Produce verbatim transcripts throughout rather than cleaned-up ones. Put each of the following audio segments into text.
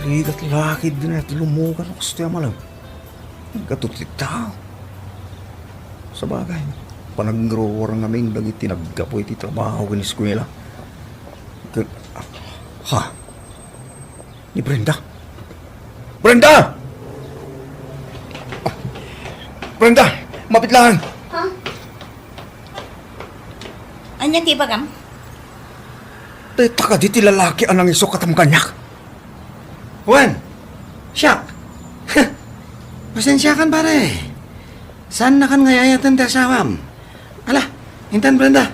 Igat lakid din ti lumugan no kastoy a malem. Gatot ti tao. Sabagay, panagruar ngamin dagiti naggapu iti trabaho ken eskuela. Ke-, ha? Ni Brenda? Brenda! Brenda! Mapit lang! Ha? Ania ti ibagam? Dayta kadi ti lalaki a nangisok a tam kaniak? Wen, siak. Pasensiakan, pare. Saannakan nga ay-ayaten ti asawam. Ala, intan, Brenda.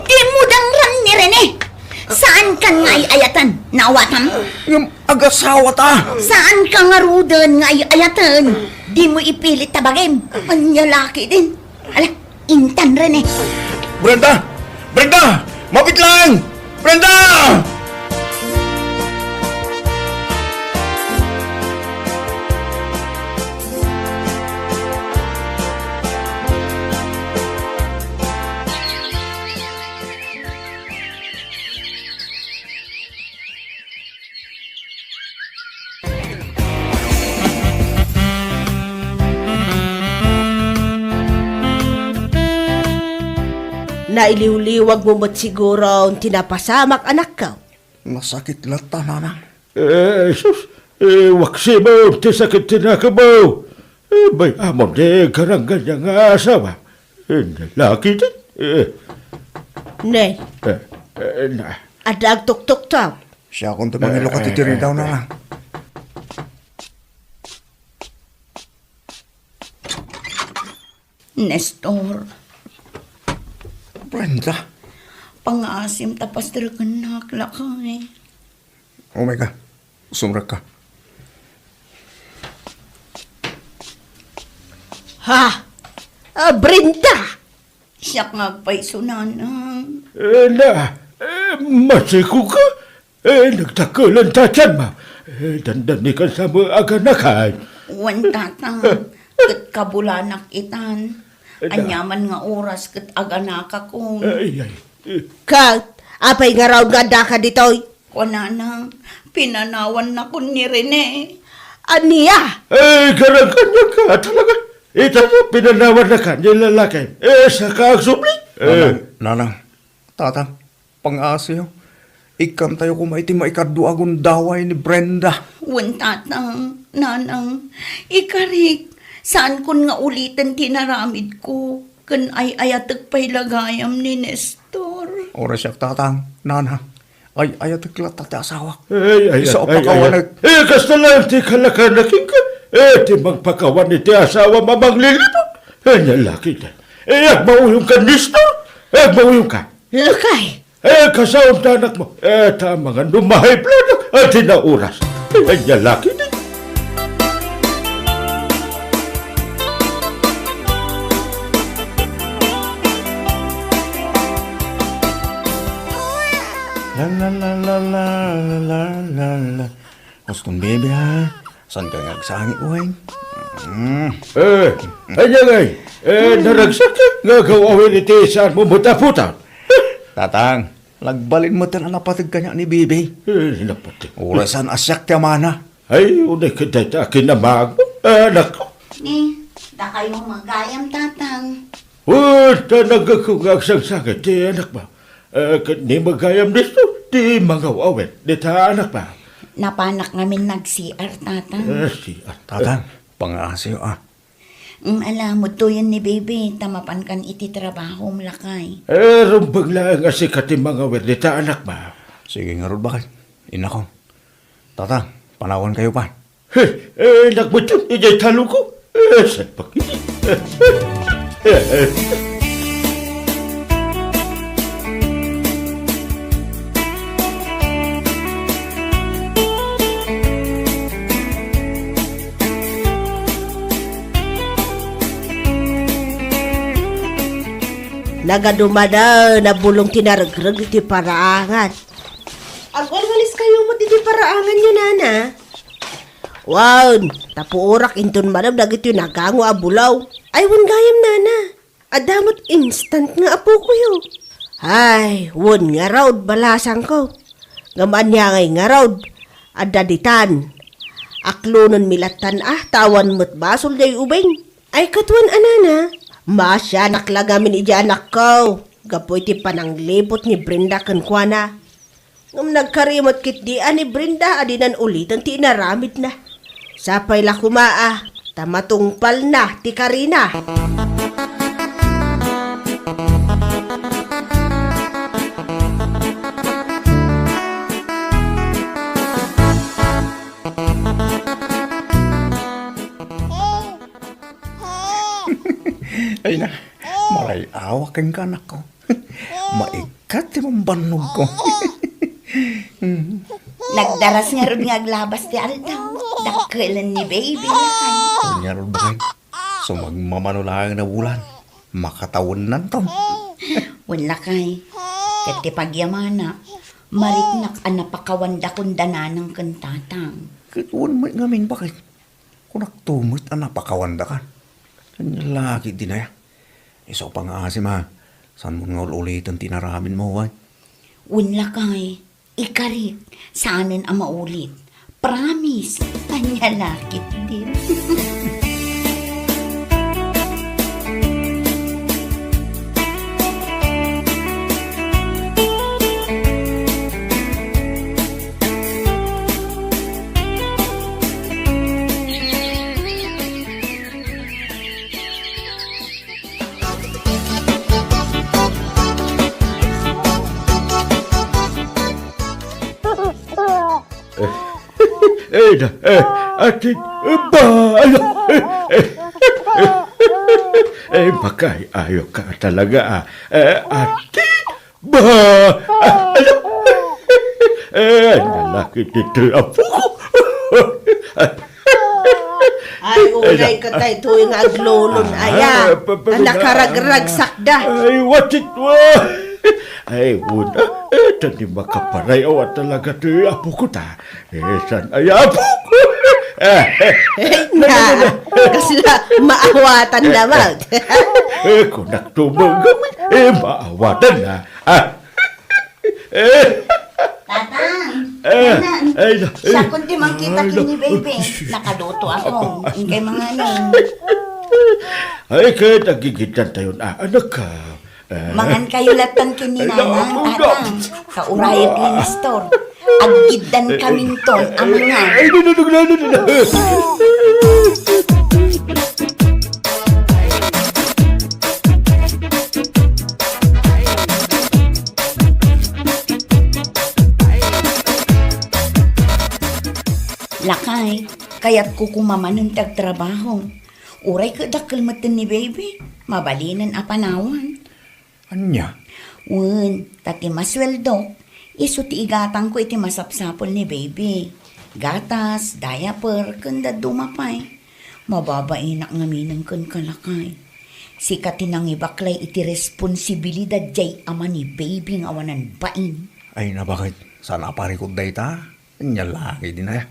Dimo dangran ni Rene. Saankan nga ay-ayaten, naawatam? Ngem agasawata. Saanka ngaruden nga ay-ayaten. Dimo ipilit ta bagim. Ania lakid din. Ala, intan, Rene. Brenda! Brenda! Mapit lang! Brenda! Nailiwliwagmo met siguro ti napasamak, anakko. Nasakit latta, Nanang. Eh, sus, eh, waksimo ti sakit ti nakemmo. Eh, bay-amon ti garangganyo nga asawa. Eh, lalaki din. Eh. Ne. Eh, eh, na. Adda agtuktuktaw. Siakon ti mangilukat iti ridaw, Nanang. Nestor. Brenda. Pangaasim ta pasterkennak, lakay. Umay ka. Sumrekka. Ha? Ah, Brenda! Siak nga agpayso, Nanang. Eh, na, eh, masiko ka? Eh, nagdakkelan ta tianmo. Eh, dandani kan sa mo aganakan. Wen, Tatang. Ket kabulanak itan. Ania man nga oras ket aganakakon. Ay, ay, eh. Ket, apay ngarud nga addaka ditoy? Kuanana, pinanawannakon ni Rene. Ania? Eh, garangganyo ka, talaga. Ita, pinanawannaka ni lalaki. Eh, saka agsubli? Eh. Nanang, Nanang, Tatang, pangasiyo. Ikkantayo koma iti maikadua a gundaway ni Brenda. Wen, Tatang, Nanang, ikarik, saankon nga uliten ti naramidko, ken ay-ayatek pay la gayam ni Nestor. Uray siak, Tatang, Nana, ay-ayatek latta ti asawak. Ay, ay, isu a pakawanek. Eh, kasta laeng ti kalakanak kenka. Eh, ti mangpakawan iti asawam a manglilibak. Eh, nia lakay. Eh, agmauyongka, Nestor. Eh, agmauyongka. Lakay. Eh, kasaon ta, anakmo. Eh, ta amangan no ma-high blood, eh, ti naoras. Eh, nia lakay. La, la, la, la. Kustom, baby, ha? Saanka nga agsangit, uy? Mm. Eh, ania ngay? Eh, naragsak nga agaw-awen iti saanmo met a putar. Tatang, nagbalin met a napateg kaniak ni Bibi. Eh, napateg. Uray saan a siak ti amana. Ay, uray ket dayta a kinamagmo, anakko. Ni, dakayo met gayam, Tatang. Wen, ta naggapu nga agsangsangit ti anakmo. Eh, ket ni met gayam, Nestor, ti mangaw-awen dita anakmo. Napanak ngamin nag-C R, Tatang. Eh, C R. Tatang, pangasiyo, ah. Mm, ala, mudtoyen ni Bibi, ta mapankan iti trabahom, lakay. Eh, rumbeng laeng a sika ti mangaw-awen dita anakmo. Sige ngarud, bakay. Innakon. Tatang, panawankayo pay. He, eh, nagbutyot idiay talongko. Eh, salbag. Eh, eh. Nagadumadan a bulong ti naregreg iti paraangan. Agwalwaliskayo met iti paraanganyo, Nana. Wen, ta puorak inton malem dagitoy nagango a bulaw. Ay, wen gayam, Nana. Adda met instant nga apokoyo. Ay, wen ngarud, balasangko. Ngem ania ngay ngarud? Adda ditan. Aklonenmi lattan a, ta awan met basol diay ubing. Ay, ket wen a, nana. Maasianak la ngamin idiay anakko gapu iti panangliput ni Brenda kenkuana. Ngem nagkari met ketdi a ni Brenda a dinan uliten ti inaramidna. Sapay la koma a, ta matungpalna ti karina. Ay na, maray-awak kenka, anakko. Maikkat ti bambannogko. Nagdaras ngarud nga aglabas ti aldaw. Dakkelen ni baby, lakay. Ngarud, bakay. Sumagmamano laeng a bulan. Makatawennanton. Wen, lakay. Ket ti pagyamana, mariknak a napakawandakon da nanang ken tatang. Ket wen met ngamin, bakay. Kunakto met a napakawandakan. Ania la ketdin aya? Isu pay nga asim a, saanmon nga ul-uliten ti inaramidmo, way? Wen, lakay, ikarik, saanen a maulit. Promise, ania la ketdin. Eh, eh, da, eh, ati, eh, ba, ala, eh, eh, eh, eh, makaayo ka talaga, ah. Eh, ati, ba, ala, eh, ania la ketdi ti apok. Ay, unay ka daytoy nga aglulon, aya. Ah, pa, pa, pa, nakaragragsakda. Ay, what it was? Ay, una, eh, ta di makaparayaw talaga ti apok ta. Eh, saan aya apok? Eh, na, kasla, maawatan naman. Eh, kunak tumang, eh, maawatan na. Ah, eh. Tatang, eh, Tatang, ay, na, eh, siak ti mangkita ken ni baby. Nakaluto ako. Inkay manganon. Ay, ket agigitan tayon, ah, anak ka. Eh. Mangan kayo lattan ken ni nanang, tatang. Kaurayag ni Nestor. Aggiddan kaminton a mangan. Ay, no, no, no, no, no, no. Lakay, kayatko koma manen ti agtrabaho. Uray ket dakkel metten ni baby, mabalinen a panawan. Ania? Wen, ta ti masueldok, isu ti igatangko iti masapsapul ni baby. Gatas, diaper, ken dadduma pay. Mababainak ngaminen kenka, lakay. Sika ti nangibaklay iti responsibilidad diay ama ni baby nga awanan bain. Ay, nabaket, saan a parikut dayta? Ania la ketdin aya?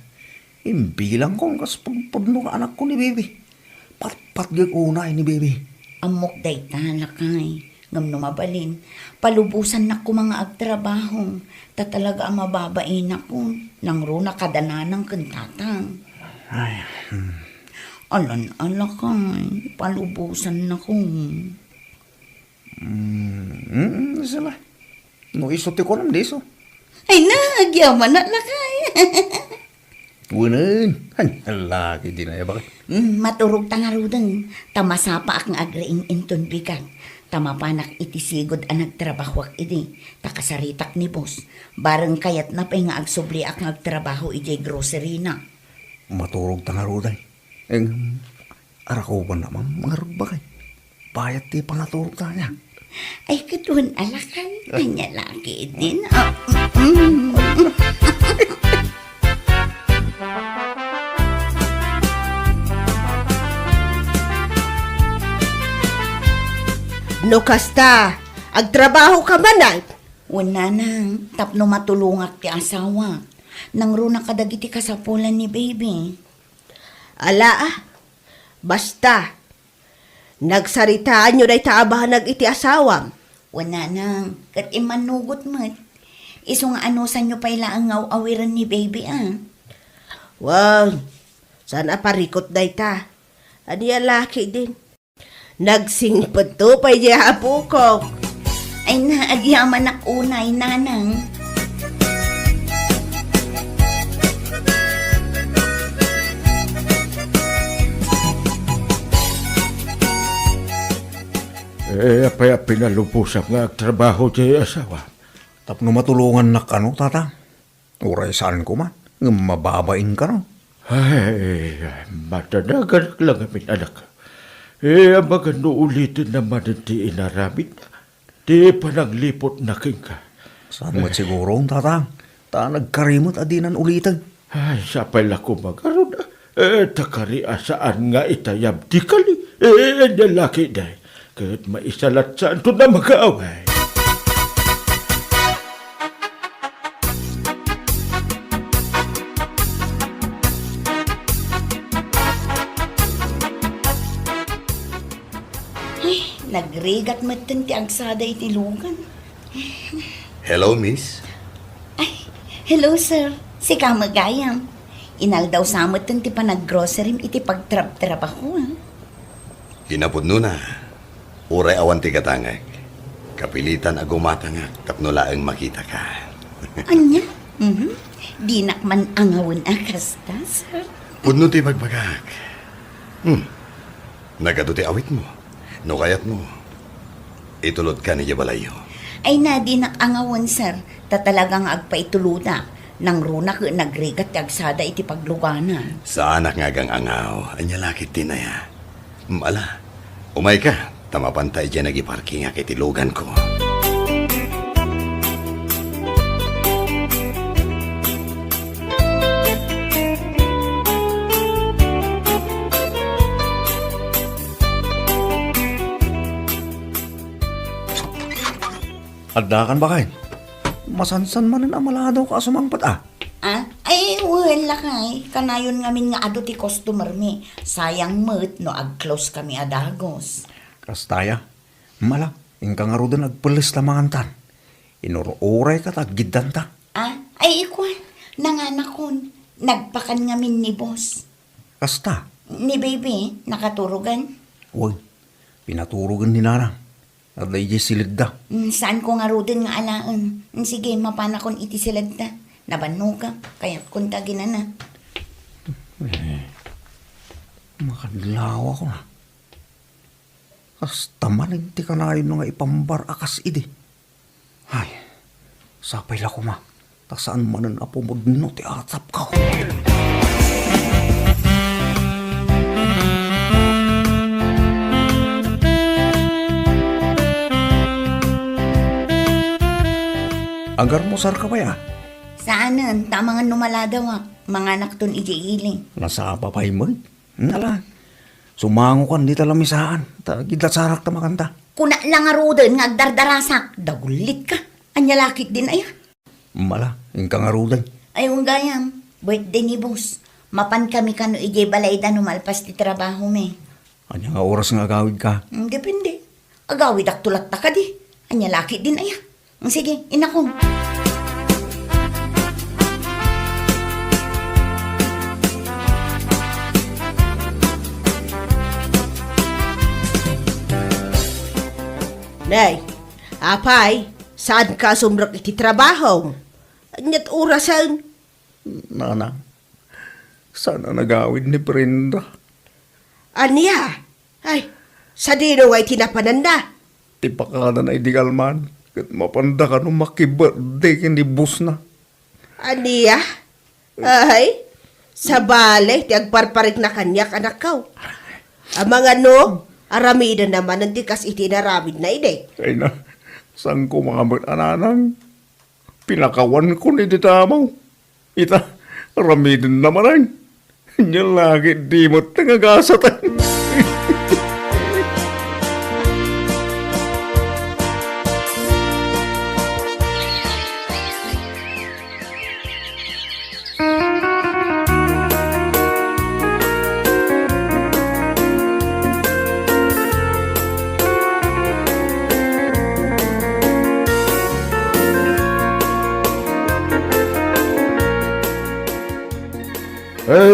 Imbilangko kas pudpudno nga anakko ni baby. Patpatgek unay ni baby. Ammok dayta, lakay. Ngem no mabalin, palubosannak koma nga agtrabaho. Ta talaga a mababainakon. Nangruna kada nanang ken tatang. Ay, hmm. Alan, alakay, palubosannakon. Hmm, hmm, sila. No isu ti kunam, di isu. Ay na, agyamanak, lakay. Wenen, han, laki di na ya, bakit? Hmm, maturog ta ngaruden, ta masapaak nga agriing inton bigat. Ta mapanak iti sigud a nagtrabahoak idi, ta kasaritak ni boss. Bareng kayatna pay nga agsubliak nga agtrabaho idiay grocery na. Maturog ta ngaruden. Em, arakubanna man, mangarud, bakay. Bayat ti pangaturog ta aya. Ay, ket wen a, lakay. Ania la ketdin? Ah, mm. No kasta, agtrabaho ka man, ay? Wen, nanang, tapno matulongak ti asawak. Nangruna kadagiti kasapulan ni baby. Ala, ah. Basta, nagsaritaanyo dayta a banag iti asawam. Wen, nanang, ket immannugot met. Isu nga anusanyo pay laeng nga aw-awiren ni baby, a. Wen, saan a parikut dayta. Ania la ketdin? Nagsingpetto pay diay apokok. Ay na, agyamanak unay, nanang. Eh, apay a pinalubosam nga agtrabaho diay asawa? Tapno matulongannak kano, tata. Uray saan koma, ngem mababain kano. Ay, madanaganak la ngamin, anak. Eh, amangan no ulitenna manen ti inaramidna, ti panagliputna kenka. Saan met siguro, tatang? Ta nagkari met a dinan uliten. Ay, sapay la koma ngarud, a. Eh, ta kari a saan nga itayab ti kali. Eh, ania la ketdi. Ket maisalatsaanton a mag-away. Ay, nagrigat metten ti agsada iti lugan. Hello, miss. Ay, hello, sir. Sika met gayam. Inaldaw sa metten ti panaggrocerim iti pagtrabtrabaho, a. Kinapudnona, uray awan ti gatangek, kapilitan a gumatangak tapno laeng makitaka. Ania? Mhm. Dinak man angawen a kasta, sir. Pudno ti ibagbagak. Hmm. Nagadu ti awitmo. No kayatmo, itulodkan idiay balayyo. Ay na, dinak angawen, sir. Ta talaga nga agpaitulodak. Nangruna ket nagrigat ti agsada iti pagluganan. Saanak nga agang-angaw. Ania la ketdin aya? Mm, ala, umayka, ta mapanta idiay nagiparkingak iti luganko. Addakan, baket? Masansan manen a maladawka a sumangpet, a? Ah? Ay, wen, lakay. Kanayon ngamin nga adu ti customer mi. Sayang met no ag-close kami a dagus. Kasta aya. Mala, inka ngaruden agpelles ta mangantan. Inur-urayka ta aggiddanta. Ah? Ay, ikua, nanganakon. Nagpakan ngamin ni boss. Kasta? Ni baby, nakaturogan? Wen, pinaturogen ni nanang. Adda idiay siledda. Mm, saanko ngaruden nga alaen. Mm, sige, mapanakon iti siledda. Nabannogak, kayatkonta aginana. Eh, makadlawakon a. Kasta manen ti kanayon nga ipambar a kas idi. Ay, sapay la koma, ta saan manen a pumudno ti atapko. Agarmusarka pay a? Saanen, ta amangan no maladawak, manganakton idiay ili. Nasapa pay met. Hmm, ala. Sumangokan dita lamisaan, ta agidlasarak ta makanta. Kuna la ngaruden nga agdardarasak, dagullitka. Ania la ketdin aya? Mala, inka ngaruden. Ay, wen gayam, birthday ni boss. Mapan kami kano idiay balayda no malpas ti trabaho mi. Ania nga oras nga agawidka? Hmm, depende. Agawidakto latta kadi. Ania la ketdin aya? Sige, inakon. Nay, apay, saanka a sumrek iti trabaho? Aniat orasen? Nana, saan a nagawid ni Brenda. Ania? Ay, sadino nga iti napananda? Ti pakanana idi kalman, ket mapanda kano makibirthday ken ni bossna. Ania? Ay, sabali ti agparparikna kaniak, anakko. Amangan no, aramidenna manen ti kas iti inaramidna idi. Ay na, saan koma met a nanang? Pinakawankon idi tamaw. Ita, aramidenna manen. Ania la ketdi met nga gasat.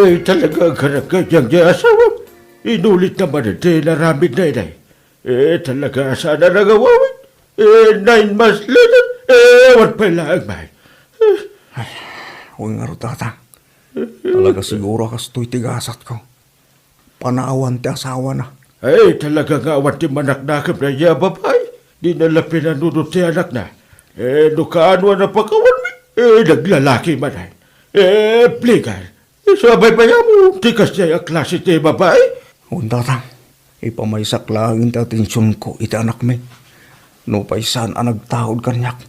Eh, talaga, agkararag kaniak ti asawam. Inulitna manen ti inaramidna, inay. Eh, talaga, saan a nangawawid. Eh, nine months later, eh, awan pay laeng, bay. Eh. Ay, wen ngarud, Tatang. Talaga siguro a kastoy ti gasatko. Panawan ti asawana. Ay, talaga nga awan ti manaknakemna a babai. Dina la pinanunot ti anakna. Eh, no kaano a napakawanmi, eh, naglalaki manen. Eh, plegal. Isu a baybayam ti kasdiay a klase ti babai? Wen, Tatang, ipamaysak laeng ti atensionko iti anakmi. Nupay saan a nagtaud kaniak,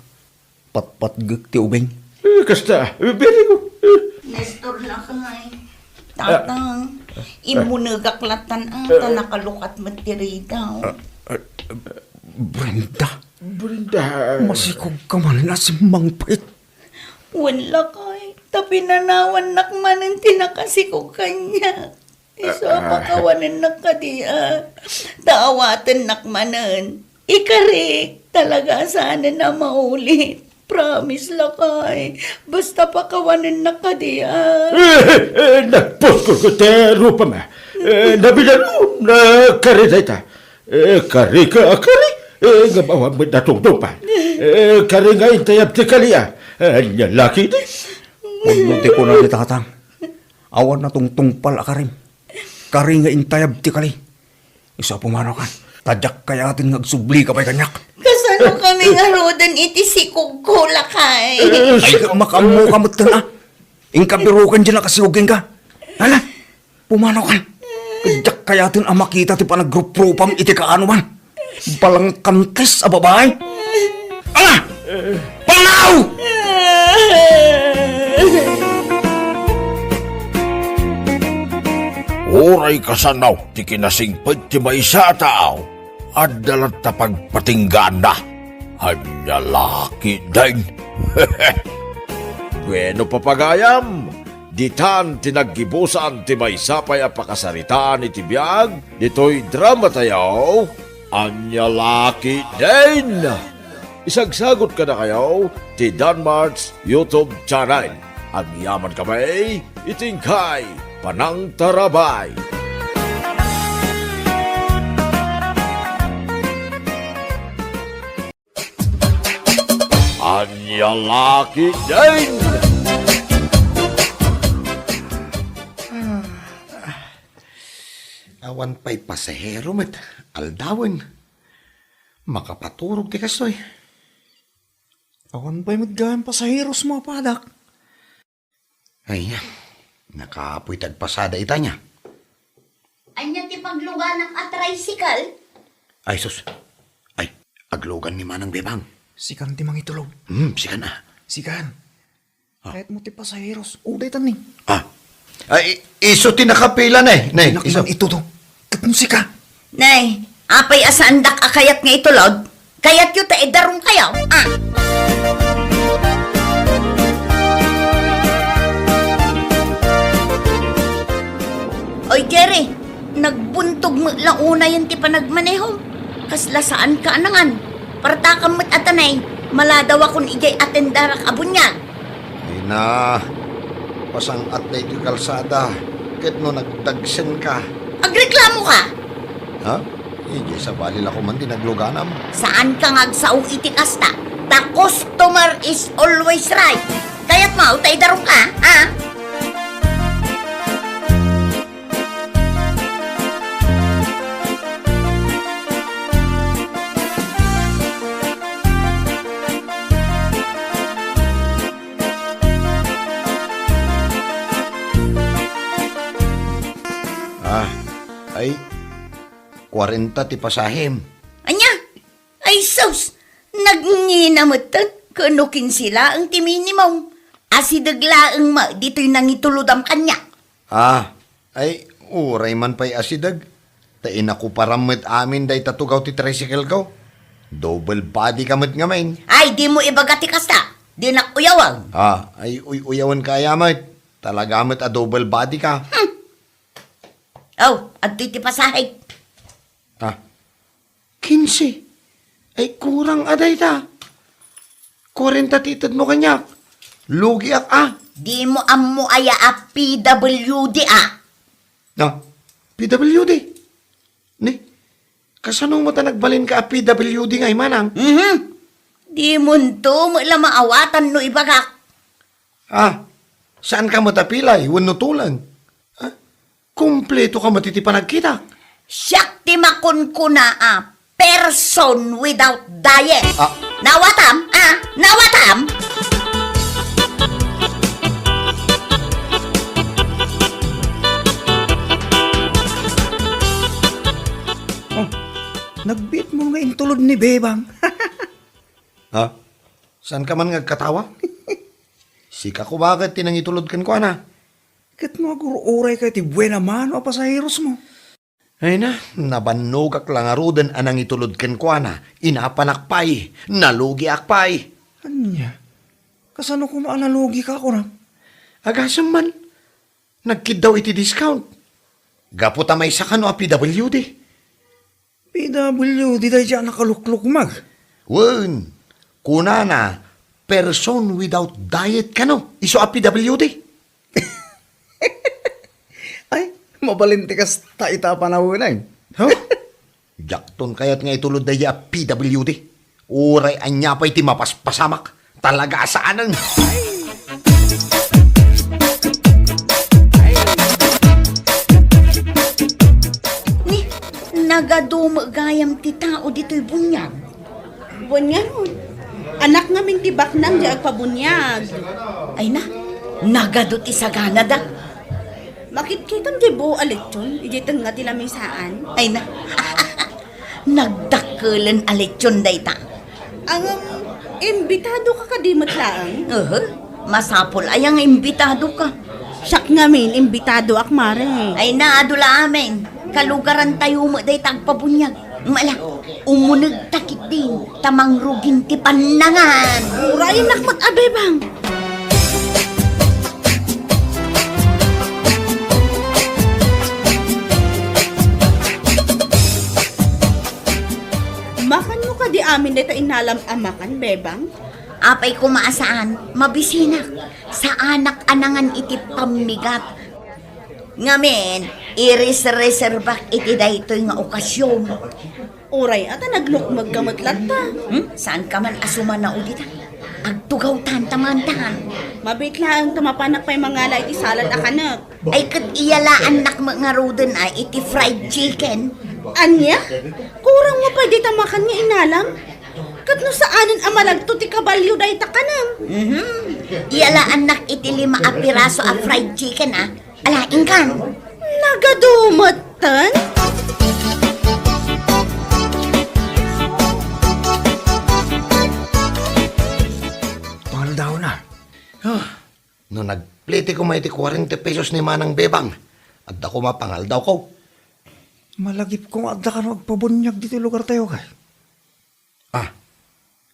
patpatgek ti ubing. Eh, kasta, eh, very good. Eh. Nestor lakay. Tatang, immunegak lattan, ah, ta nakalukat met ti ridaw. Ah, ah, Brenda. Brenda. Masikog ka man a simmangpet. Wen lakay, ta pinanawannak manen ti nakasikog kaniak. Isu a pakawanennak kadi, a. Ta awatennak manen. Ikarik, talaga a saanen a maulit. Promise lakay. Basta pakawanennak kadi, a. Eh, eh, eh, nagpuskol ko ti rupam, a. Eh, nabilan, oh, nakari dayta. Eh, kari ka, kari. Eh, nga awan met natungtungpal. Eh, kari nga intayab ti kali, a. Eh, ania laki di? Pudno ti kuna ni Tatang. Awan natungtungpal a karim. Kari nga intayab ti kali. Isu a pumanaw kan. Ta diak kayaten nga agsublika pay kaniak. Kasano kami ngaruden iti sikogko, lakay? Eh, ay, makaammoka metten, a. Inka biroken diay nakasikog kenka. Hala, pumanaw kan. Ket diak kayaten a makita ti panagruprupam iti kaano man. Balangkantes a babai. Ala! Panaw! Uray kasano ti kinasingpet ti maysa a tao, adda latta pagpatinggaanna. Ania laki den? Bueno, papagayam, ditan ti naggibusan ti maysa pay a pakasaritaan iti biag ditoy dramatayo, Ania laki den! Isagsagot kadakayo ti Danmart's YouTube channel. Agyaman kami iti inkay panangtarabay. Ania laki den! Awan pay pasahero met, aldawen. Makapaturog ti kastoy. Awan pay met gayam pasahero sumapadak. Ay, nakapoy ti agpasada ita nia. Ania ti pagluganak a tricycle? Ay, sus. Ay, aglugan ni Manang Bebang. Sikan ti mangitulog. Hmm, sikan a. Sikan. Ah. Kayatmo ti pasaheros. Uday tan ni. Ah. Ay, i-, isu ti nakapila, ne. Ne, isu. Ket no sika? Nay, apay a saandak a kayat nga itulod? Kayatyo ta idarumkayo, a? Oy, Jerry, nagbuntog met la unayen ti panagmanehom. Kasla saanka a nangan. Partakam met a tanay, maladawakon idiay atendarak a buniag. Ay na, pasang-at daytoy kalsada, ket no nagdagsenka. Agreklamoka? Ha? Idiay sabali la koma ti nagluganam. Saanka nga agsao iti kasta, ta customer is always right. Kayatmo ta idarumka, a? Ah, ay, kuarenta ti pasahem. Ania? Ay sus! Nagngina metten, ken no kinse laeng ti minimum. Asideg laeng met ditoy nangitulodam kaniak. Ah, ay, uray man pay asideg. Ta inakuparam met amin dayta tugaw ti tricycle ko. Double body ka met ngamin. Ay, dimo ibaga ti kasta. Dinak uyawen. Ah, ay, uy-uyawen ka aya met. Talaga met a double body ka. Hmm. Oh, adtoy ti pasahek. Ah, kinse. Ay, kurang a dayta. Kuarenta ti itedmo kaniak. Lugiak a. Dimo ammo aya a P W D, a? No, P W D. Ni, kasano met a nagbalinka a P W D ngay, manang? Mhm. Dimonto met la maawatan no ibagak. Ah, saanka met a pilay wenno tulang? Ah, kumpletoka met iti panagkitak. Siak ti makunkuna a person without diet. Ah. Nawatam, ah? Nawatam? Oh, nagbiit mo nga intulod ni Bebang. Ha? Saanka man nga agkatawa? Sika koma ket ti nangitulod kenkuana. Ket no agur-urayka iti buena mano a pasaheros mo. Ay na, nabannogak la ngaruden a nangitulod kenkuana, inapanak pay, nalugiak pay. Ania? Kasano koma a nalugika, kunam? Agasem man, nagkiddaw iti discount. Gapu ta maysa kano a P W D. P W D daydiay a nakaluklukmeg. Wen, kunana, person without diet kano, isu a P W D. Ay, mabalin ti kasta ita a panawen. Huh? Diakton kayat nga itulod daydiay a P W D. Uray ania pay ti mapaspasamak. Talaga a saanen. Ni, nagadu met gayam ti tao ditoy buniag. Wen ngarud, anak ngamin ti baknang di agpabuniag. Ay na, nagadu ti saganada. Makitkitam ti buo a lechon, idiay tengnga ti lamisaan. Ay na, nagdakkelen a lechon dayta. Ngem, imbitadoka kadi met laeng? Uhu, masapul aya nga imbitadoka. Siak ngamin, imbitadoak, mare. Ay na, adu la amin. Kalugarantayo met dayta agpabuniag. Mala, umunegta ketdin, ta mangrugin ti pannangan. Urayennak met a Bebang. Makanmo kadi amin dayta inalam a makan, Bebang? Apay koma a saan, mabisinak. Saanak a nangan iti pammigat. Ngamin, ireserreserbak iti daytoy nga okasion. Uray a ta naglukmegka met latta. Hmm? Saanka man a sumanao dita? Agtugawtan ta mangan. Mabiit laeng ta mapanak pay mangala iti salad a kanek. Ay, ket iyalaannak met ngaruden a iti fried chicken. Ania? Kurang mo pay dita makan nga inalam? Ket no saanen a malagto ti kabalio dayta kanem? Mhm. Iyalaannak iti lima a piraso a fried chicken, a. Ala, inkan. Nagadu metten? Pangaldawna. Ah, no nagplete koma iti kuarenta pesos ni Manang Bebang, adda koma pangaldawko. Malagipko nga adda kano agpabuniag ditoy lugartayo, kay. Ah,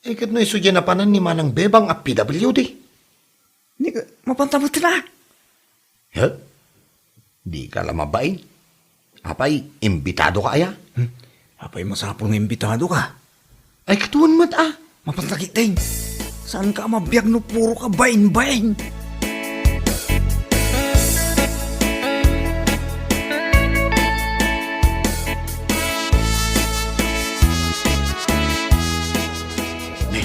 eh, ket no isu diay napanan ni Manang Bebang a P W D? Ni, mapanta met la. He? Dika la mabain. Apay, imbitadoka aya? Hmm? Apay, masapul nga imbitadoka? Ay, katuan met, a. Mapanta ketdin. Saanka a mabiag no puro ka bain-bain? Ne,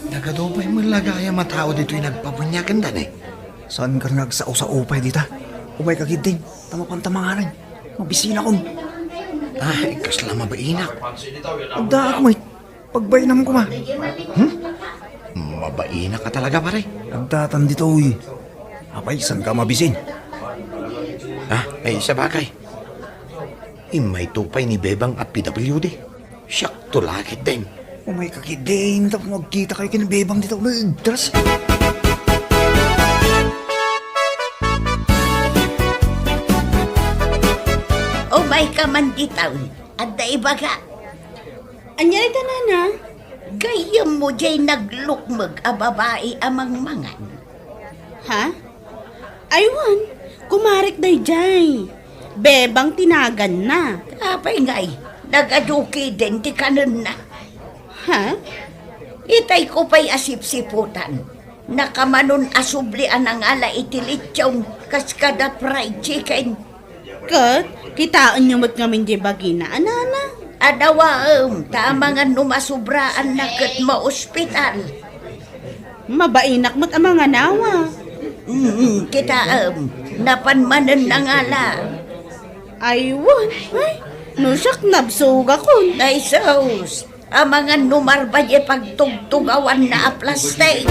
nagadu pay met la gayam a tao ditoy nagpabuniagen da, ne? Saanka nga agsao-sao pay dita? Umayka ketdin, ta mapanta manganen. Mabisinakon. Ay, kasla mabainak. Addaak met. Pagbainam koma. Hmm? Mabainak ka talaga, pare. Agdatan ditoy. Apay, saanka mabisin? Ah, ay, sabagay. Immay to pay ni Bebang a P W D. Siak to la ketdin. Umayka ketdin, tapno agkitakayo ken ni Bebang dita, uy, agdaras. Umayka man dita, uy. Adda ibaga. Ania dayta, nana? Gayyemmo diay naglukmeg a babai a mangmangan. Ha? Ay wen, kumarek daydiay. Bebang ti naganna. Apay ngay, nagadu ketdin ti kanenna. Ha? Itayko pay a sipsiputan. Nakamanon a subli a nangala iti lechon kas kada fried chicken. Ket, kitaenyo met ngamin diay bagina, a nana? Adawaem, ta amangan no masubraanna ket maospital. Mabainak met a manganawa. Mm, kitaem, napan manen nangala. Ay, wen. Ay, no siak, nabsogakon. Ay, sus. Amangan no marba diay pagtugtugawanna a plastik.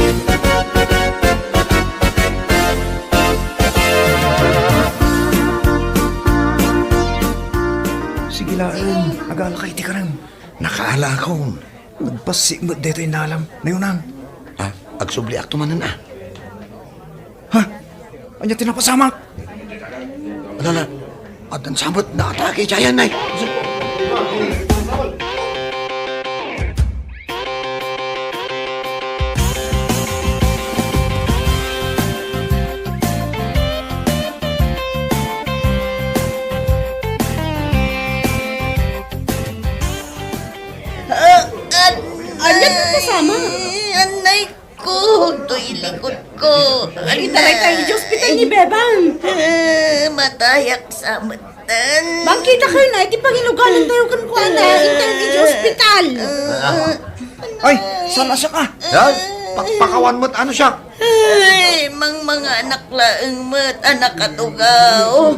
Sige laeng, agalaka iti karem. Nakaalakon. Nagbassit met daytoy nalam. Nayunan. Ah, agsubliakto manen, ah. Ha? Ania ti napasamak? Ala, ala. Addan sa met naatake idiayan, ay. Ah, an-, Ania ti napasamak? Anay ko, toy likod ko. Itaray tayo iti ospital ni Bebang. Ah, matayak sa matan. Bangkita kayo na, iti panginuganan tayo kan kuana, intay iti ospital. Ah. Ay, saan na siya ka? Yan, pakpakawan mo't ano siya? Ay, mangmanganak laeng met a nakatugaw.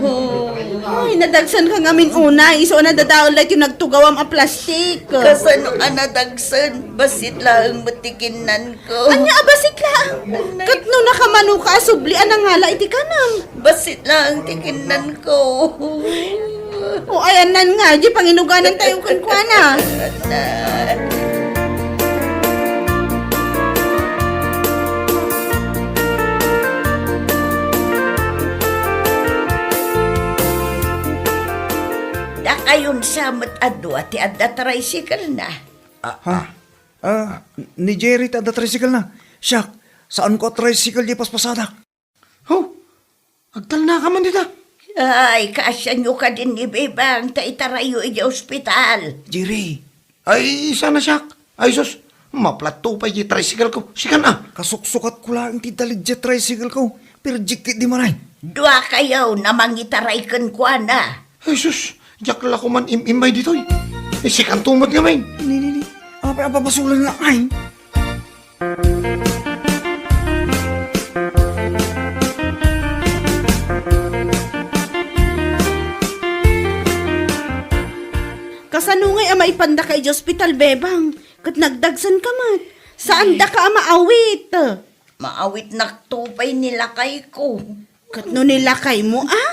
Ay, nadagsen ka ngamin unay, isu a nadadael daytoy nagtugawam a plastik. Kasano a nadagsen? Bassit laeng met ti kinnanko. Ania a bassit laeng? Ket no nakamano ka a subli a nangala iti kanam? Bassit laeng ti kinnanko. O, ay, annan nga, di panginuganan tayo kenkuana. Dakayon sa met a dua ti adda tricycle na. Ah, Ha? ah. Ah, ni Jerry ti adda tricycle na. Siak, saanko a tricycle di paspasadak. Ho, agtalnaka man dita. Ay, kaasianyo kadin ni Bebang ta itarayyo iti ospital. Jerry. Ay, sana siak. Ay, sus, maplatto pay ti tricycle ko. Sikan, ah. Kasuksukatko laeng ti dalig ti tricycle ko. Pero jikit di manay. Dua kayo na mangitaray kenkuana. Ay, sus, diak la ko man im-immay ditoy. Eh, sikanto met ngamin. Ni, ni, ni. Apay a papasuleng nga ay? Kasano ngay a maipandaka iti ospital, Bebang? Ket nagdagsenka met. Saandaka a maawit. Maawitnakto pay ni lakayko. Ket no ni lakaymo, a?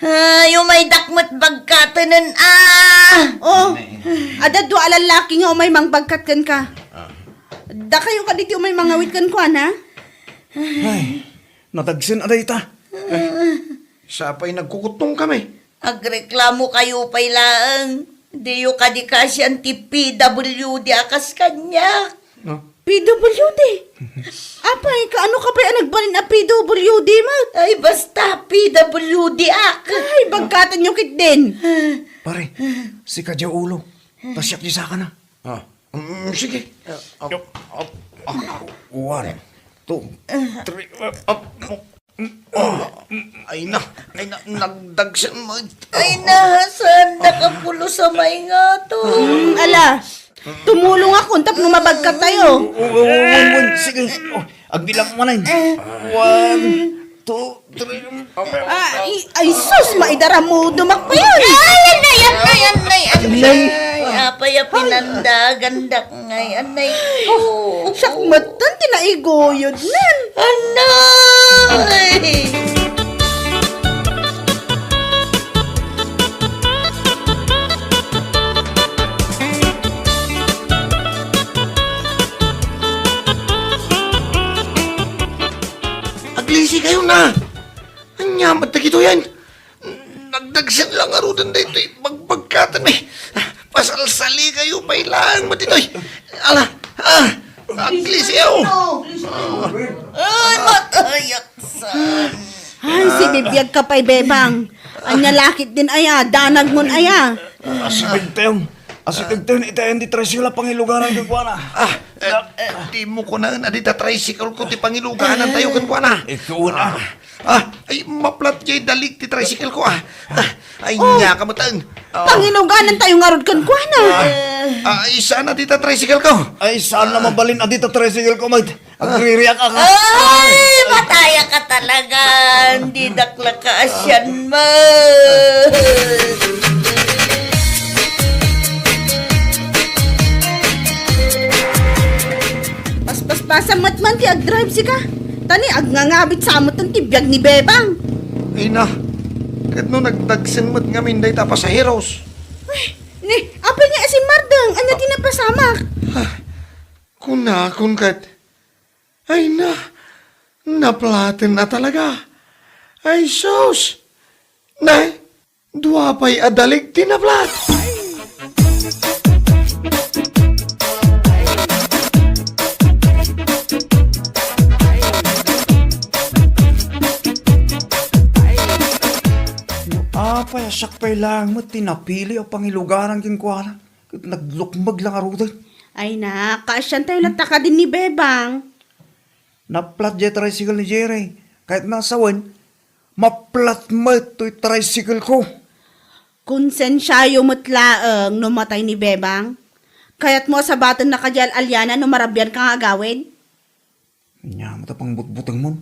Ay, umaydak met bagkatenen, a! Oh, adda dua a lallaki nga umay mangbagkat kenka. Ah. Dakayo kadi ti umay mangawit kenkuana? Ay, nadagsen a dayta. Sapay nagkukuttong kami. Agreklamo kayo pay laeng. Diyo kadi kaasian ti P W D a kas kaniak. No? P W D? Apay, kaano ka pay a nagbalin a P W D met? Ay, basta P W D ak. Ay, bagkatanyo ketdin. Pare, sika diay ulo. Ta siak diay sakana. Ah, mm, sige. Up, up, up. One, two, three, up, up. Oh, ay na, ay na, nagdagsen met. Ay na, saan nakapulos a may ngato? Hmm, ala, tumulong ako tapno mabagkatayo. Oh, oh, oh, oh, oh, sige. Oh, agbilang mo na yun. One, two, three. Ah, ay, ay, sus, maidaramudo, makpayon. Ay, anay, anay, anay, anay. Anay. Ay, apay a pinandagandak. Ngay, anay ko. Siak met ti naiguyod nan. Anay! Aglisi kayo na! Ania met dagitoy? Nagdagsen la ngaruden daytoy bagbagkatanmi. Pasalsalikayo pay laeng met ditoy. Ala, ah, aglisiyo. Ay, matayak sa. Ay, sibibiag ka pay, Bebang. Ania la ketdin aya, danagmon aya. Ah, si Benteng. Asikagten itaen ti tricycle a pangilugaran kenkuana. Ah, eh, dimo kunaen a dita tricycle ko ti pangiluganan tayo kenkuana. Ikaw na. Ah, ay, maplat jay dalik ti tricycle ko, ah. Ah, ay, Oh. Nya ka matan. Oh. Pangiluganan tayo ngarud kenkuana. Ah, ay, saan na dita tricycle ko? Ay, saan na mabalin a dita tricycle ko, mate? Agririak ka. Ay, mataya ka talaga. Hindi dakla ka asyan mo. Paspaspasam met man ti agdrive sika. Tani, agngangabit sa met ti biag ni Bebang. Ay na, ket no nagdagsen met ngamin dayta pasaheros. Ay, ni, apay nga asimmardeng, ania ti napasamak? Ah, kunakon ket, ay na, naplaten na talaga. Ay sus! Nay, dua pay a dalik ti naplat. No apay a siak pay laeng met ti napili a pangilugaran kenkuana, ket naglukmeg la ngaruden. Ay na, kaasian tayo latta kadin ni Bebang. Naplat jay tricycle ni Jerry. Kayat na sawen, maplat met toy tricycle ko. Konsensiayo met laeng no matay ni Bebang. Kayat mo a sabaten na kadi al-aliana no marabian ka nga agawid? Nya, mata pang butbuteng mon.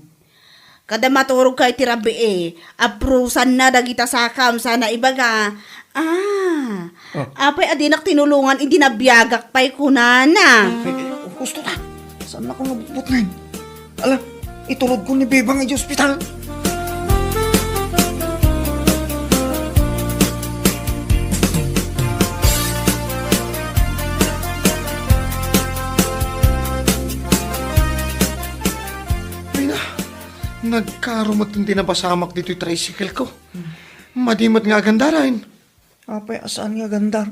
Kada maturog ka iti rabii, aprusan na dagita sakam sana ibaga, ah, Oh. Apay a dinak tinulungan idi nabiagak pay kunana. Ay, ay, husto ta. Saan ako nga butbutngen? Ala, itulod ko ni Bebang iti ospital. Ay na, nagkaro met ti napasamak ditoy tricycle ko. Madi met nga agandaren. Apay a saan nga agandar?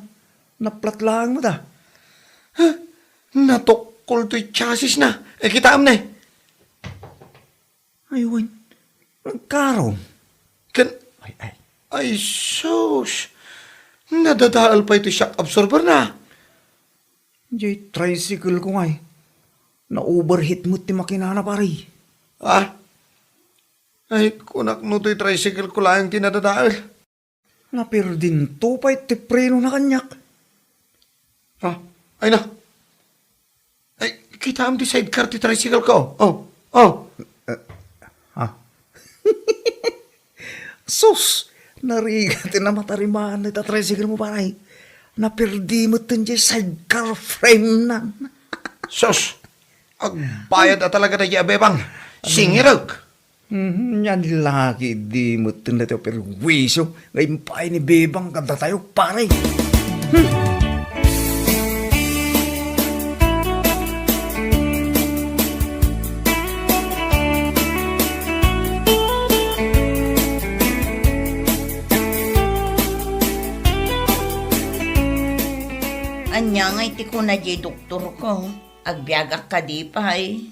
Naplat laeng met a. Ha? Natukkol toy chassis na. Eh, kitaem ne. Ay, wen. Nagkaro. Ken, Ay, ay. Ay, sus. Nadadael pay toy shock absorber na. Jay tricycle ko ngay. Na-overheat met ti makinana, pare. Ah? Ay, kunak no toy tricycle ko laeng ti nadadael. Napirdinto pay ti preno na kaniak. Ah, ay na. Ay, kitaem ti sidecar ti tricycle ko. Oh, oh. Eh, ah. Sus! Narigat ti namatarimaan ita tricycle mo, pare. Napirdi met ti sidecar frame na. Sus! Agbayad a talaga daydi a Bebang. Singirek. Mhm, yan laki di met ti perwisyo nga impay ni Bebang kadatayo, pare. Hmm. Ania ngay ti kuna diay doktor ko? Agbiagak kadi pay?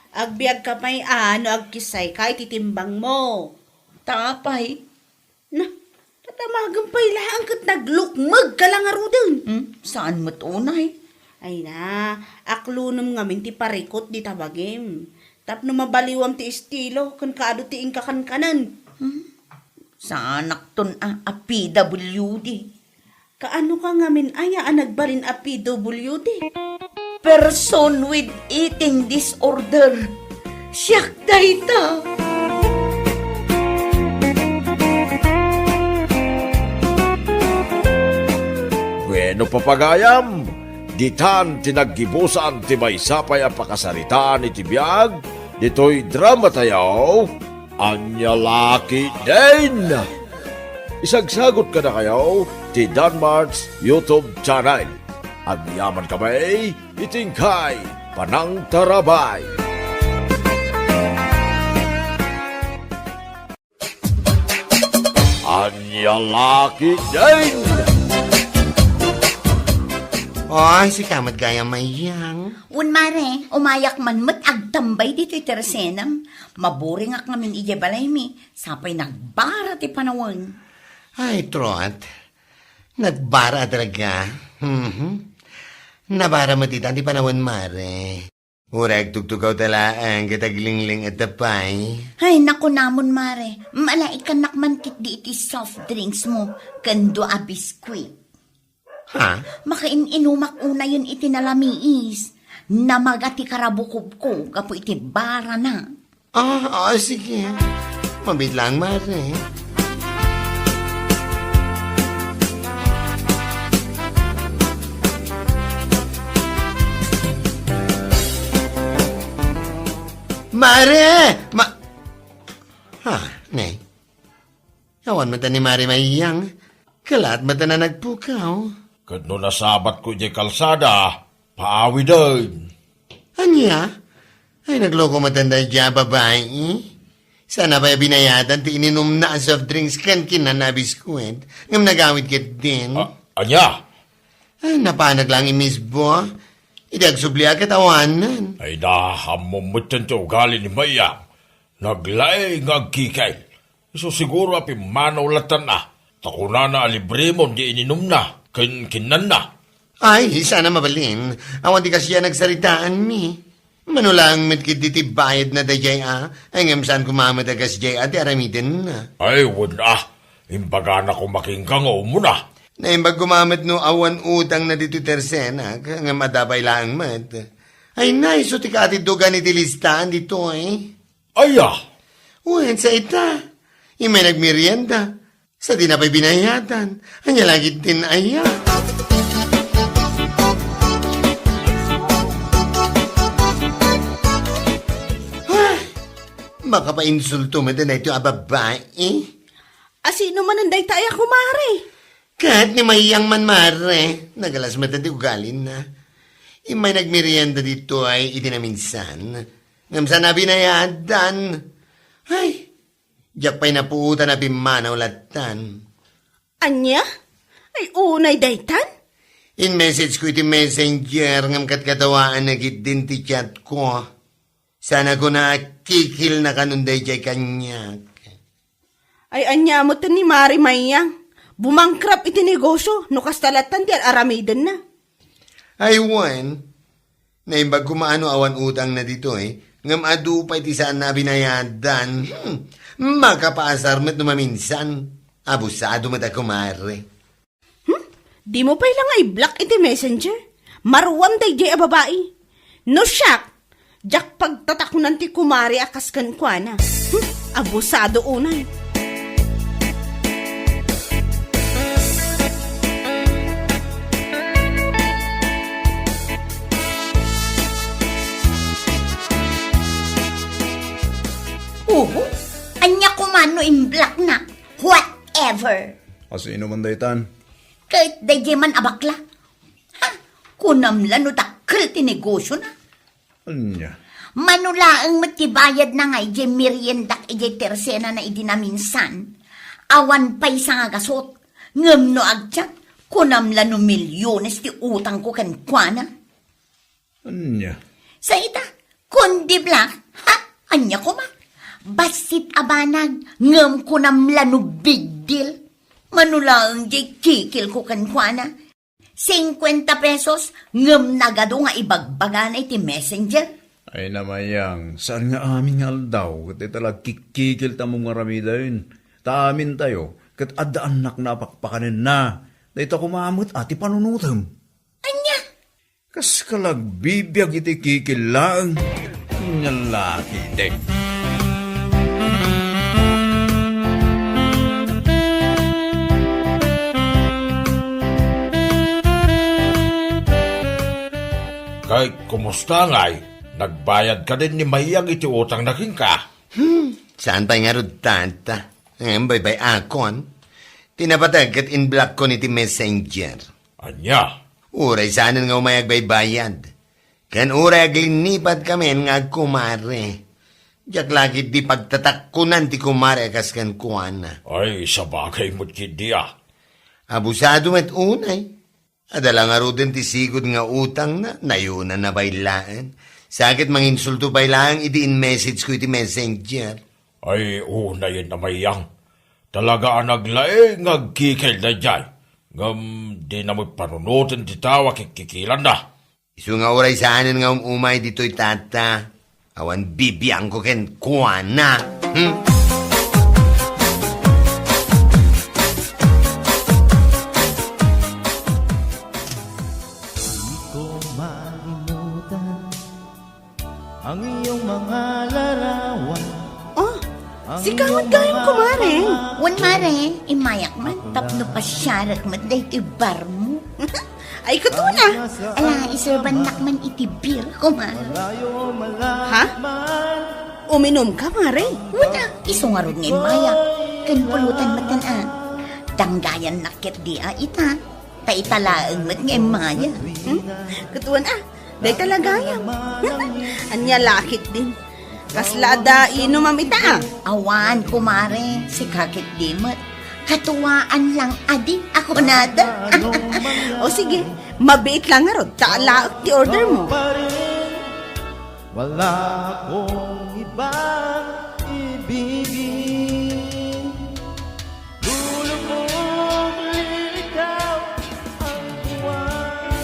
Agbiagka pay a no agkissayka iti timbangmo. Ta apay? Na, tatamagen pay laeng ket naglukmegka la ngaruden. Hmm, saan met unay? Ay na, aklonem ngamin ti parikut dita bagim. Tapno mabaliwam ti estilo ken kaadu ti inka kankanen. Hmm? Saanakton a, a P W D. Kaano ka ngamin aya a nagbalin a P W D? Person with eating disorder. Siak dayta. Bueno, papagayam, ditan ti naggibusan ti maysa pay a pakasaritaan iti biag ditoy drama tayo. Ania la ketdin? Isagsagot kadakayo ti Danmart's YouTube channel. Agyaman kami iti inkay panangtarabay. Ania la ketdin? Oy, sika met gayam, Mayang. Wen, mare, umayak man met agtambay ditoy tersenam. Maburingak ngamin idiay balaymi. Sapay nagbara ti panawen. Ay, Trot. Nagbara talaga. Mhm. Nabara met ita ti panawen, mare. Uray agtugtugaw ta laeng ket aglingling-et pay. Ay, nakunamon, mare. Malaikannak man ketdi iti soft drinks mo ken dua a biskuit. Ha? Makain-inumak unayen iti nalamiis. Namaga ti karabukobko gapu iti barana. Ah, ah, sige. Mabit lang, mare. Mare! Ma-, ha, ne? Awan met ni Mare Mayang. Kalaat met a nagpukaw. Ket no nasabatko idiay kalsada, paawiden. Ania? Ay, nagloko met daydiay a babai. Saan pay a binayadan ti ininumna a soft drinks ken kinana a biskuit. Ngem nagawid ketdin. A-, ania? Ay, napanag lang imisbo. Idi agsubliak ket awanen. Ay, ammom metten ti ugali ni Mayang. Naglaing nga agkikil. Isu siguro a pimmanaw lattan a, ta kunana a libremon ti ininumna ken kinnanna. Ay, saan a mabalin. Awan ti kasdiay a nagsaritaanmi. Mano laeng met ketdi ti bayadna daydiay a, ay ngem saan koma met a kasdiay a ti aramidenna. Ay, wen a. Imbagana koma kenka nga umuna. Naimbag koma met no awan utangna ditoy tersenak, ngem adda pay laeng met. Ay, na, isu ti kaatiddogan iti listaan ditoy. Aya? Wen, sa ita. Immay nagmerienda. Sa di na pay binayadan. Ania la ketdin aya? Ah, makapainsulto met daytoy a babai. A sino manen dayta aya, kumare? Ket ni Mayang man, mare, nagalas met ti ugalina. Immay nagmerienda ditoy idi naminsan. Ngem saan a binayadan. Ay, diak pay napuotan a pimmanaw lattan. Ania? Ay, unay daytan? In-message ko iti messenger ngem kadkadawaanna ketdin ti chat ko. Saan a kuna a kikilna kanon daydiay kaniak. Ay, ania met ni Mare Mayang? Bumangkrap iti negosyo no kasta lattan ti ar-aramidenna. Ay, wen. Naimbag koma no awan utangna ditoy, ngem adu pay ti saanna a binayadan. Hmm. Makapaasar met no maminsan. Abusado met a kumare. Hmm? Dimo pay la nga i-block iti messenger? Maruam daydiay a babai. No siak, diak pagtatakonan ti kumare a kas kenkuana. Hmm? Abusado unay. Oho, ania koma no in-blockna? Whatever. A sino man daytan? Ket daydiay man a bakla. Ha? Kunam la no dakkel ti negosiona. Ania? Mano laeng met ti bayadna nga idiay meriendak idiay tersenana idi naminsan. Awan pay sangagasut. Ngem no agchat, kunam la no milyones ti utangko kenkuana. Ania? Sa ita, kundi block, ha? Ania koma? Bassit a banag, ngem kunam la no big deal. Mano laeng diay kikilko kenkuana. Singkuenta pesos, ngem nagadu nga ibagbagana iti messenger. Ay, Mayang, saan nga amin nga aldaw, ket dayta la agkikkikilta mo nga aramiden. Ta amintayo, ket adda annakna a pakpakanenna. Dayta koma met a ti panunotem. Ania? Kas ka la agbibiag iti kikil laeng. Ania la ketdi? Kay, kumusta ngay? Nagbayad kadin ni Mayang iti utangna kenka? Hmm, saan pay ngarud, tata? Ngem baybay-akon. Ti napateg ket in-blockon iti messenger. Ania? Uray saanen nga umay agbaybayad. Ken uray aglinnipatkamin nga agkumare. Diak la ketdi pagtatakkonan ti kumare a kas kenkuana. Ay, sabagay met ketdi a. Abusado met unay. Adda la ngaruden ti sigud nga utangna, nayonanna pay laeng. Sa ket manginsulto pay laeng idi in-message ko iti messenger. Ay, unayen a Mayang. Talaga a naglaing nga agkikil daydiay. Ngem dina met panunoten ti tao a kikkikilanna. Isu nga uray saanen nga um-umay ditoy, Tata, awan bibiangko kenkuana. Hmm? Di ko malimutan ang iyong mga larawan. Oh, sika met gayam, kumare. Wen, mare, immayak met tapno pasiarek met daytoy barmo. Ay, katuna. Ala, iserbannak man iti beer, kumare. Ha? Uminumka, mare? Wen a, isu ngarud nga immayak. Ken pulutan met a. Danggayannak ketdi a ita. Ta ita laeng met nga immaya. Hmm? Kutuan a, dayta la gayam. Ania la ketdin? Kasla adda inumam ita a? Awan, kumare, sika ketdi met. Katuaan lang adi a kunada. O sige, mabiit lang ngarud, ta alaek ti order mo. Wala akong ibang ibibigay. Lulubog, lilitaw ang buwan.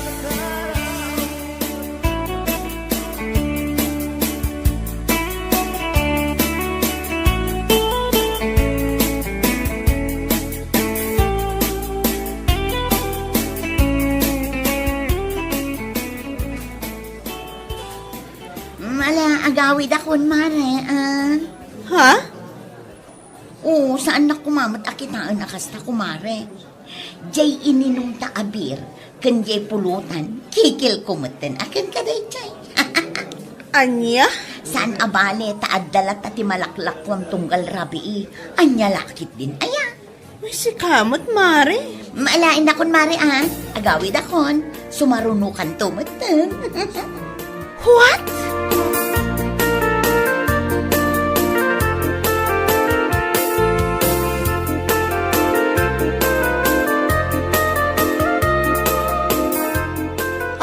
Mm, ala, agawidakon, mare, ah. Ha? Oo, saannak koma met a kitaen a kasta, kumare. Jay ininumta a beer, ken jay pulutan, kikilko metten a kenka dayjay. Ania? Saan a bale, ta adda latta ti malaklakuam tunggal rabii. Ania la ketdin aya? Ay, sika met, mare. Maalaendakon, mare, a. Agawidakon. Sumarunokanto metten. What?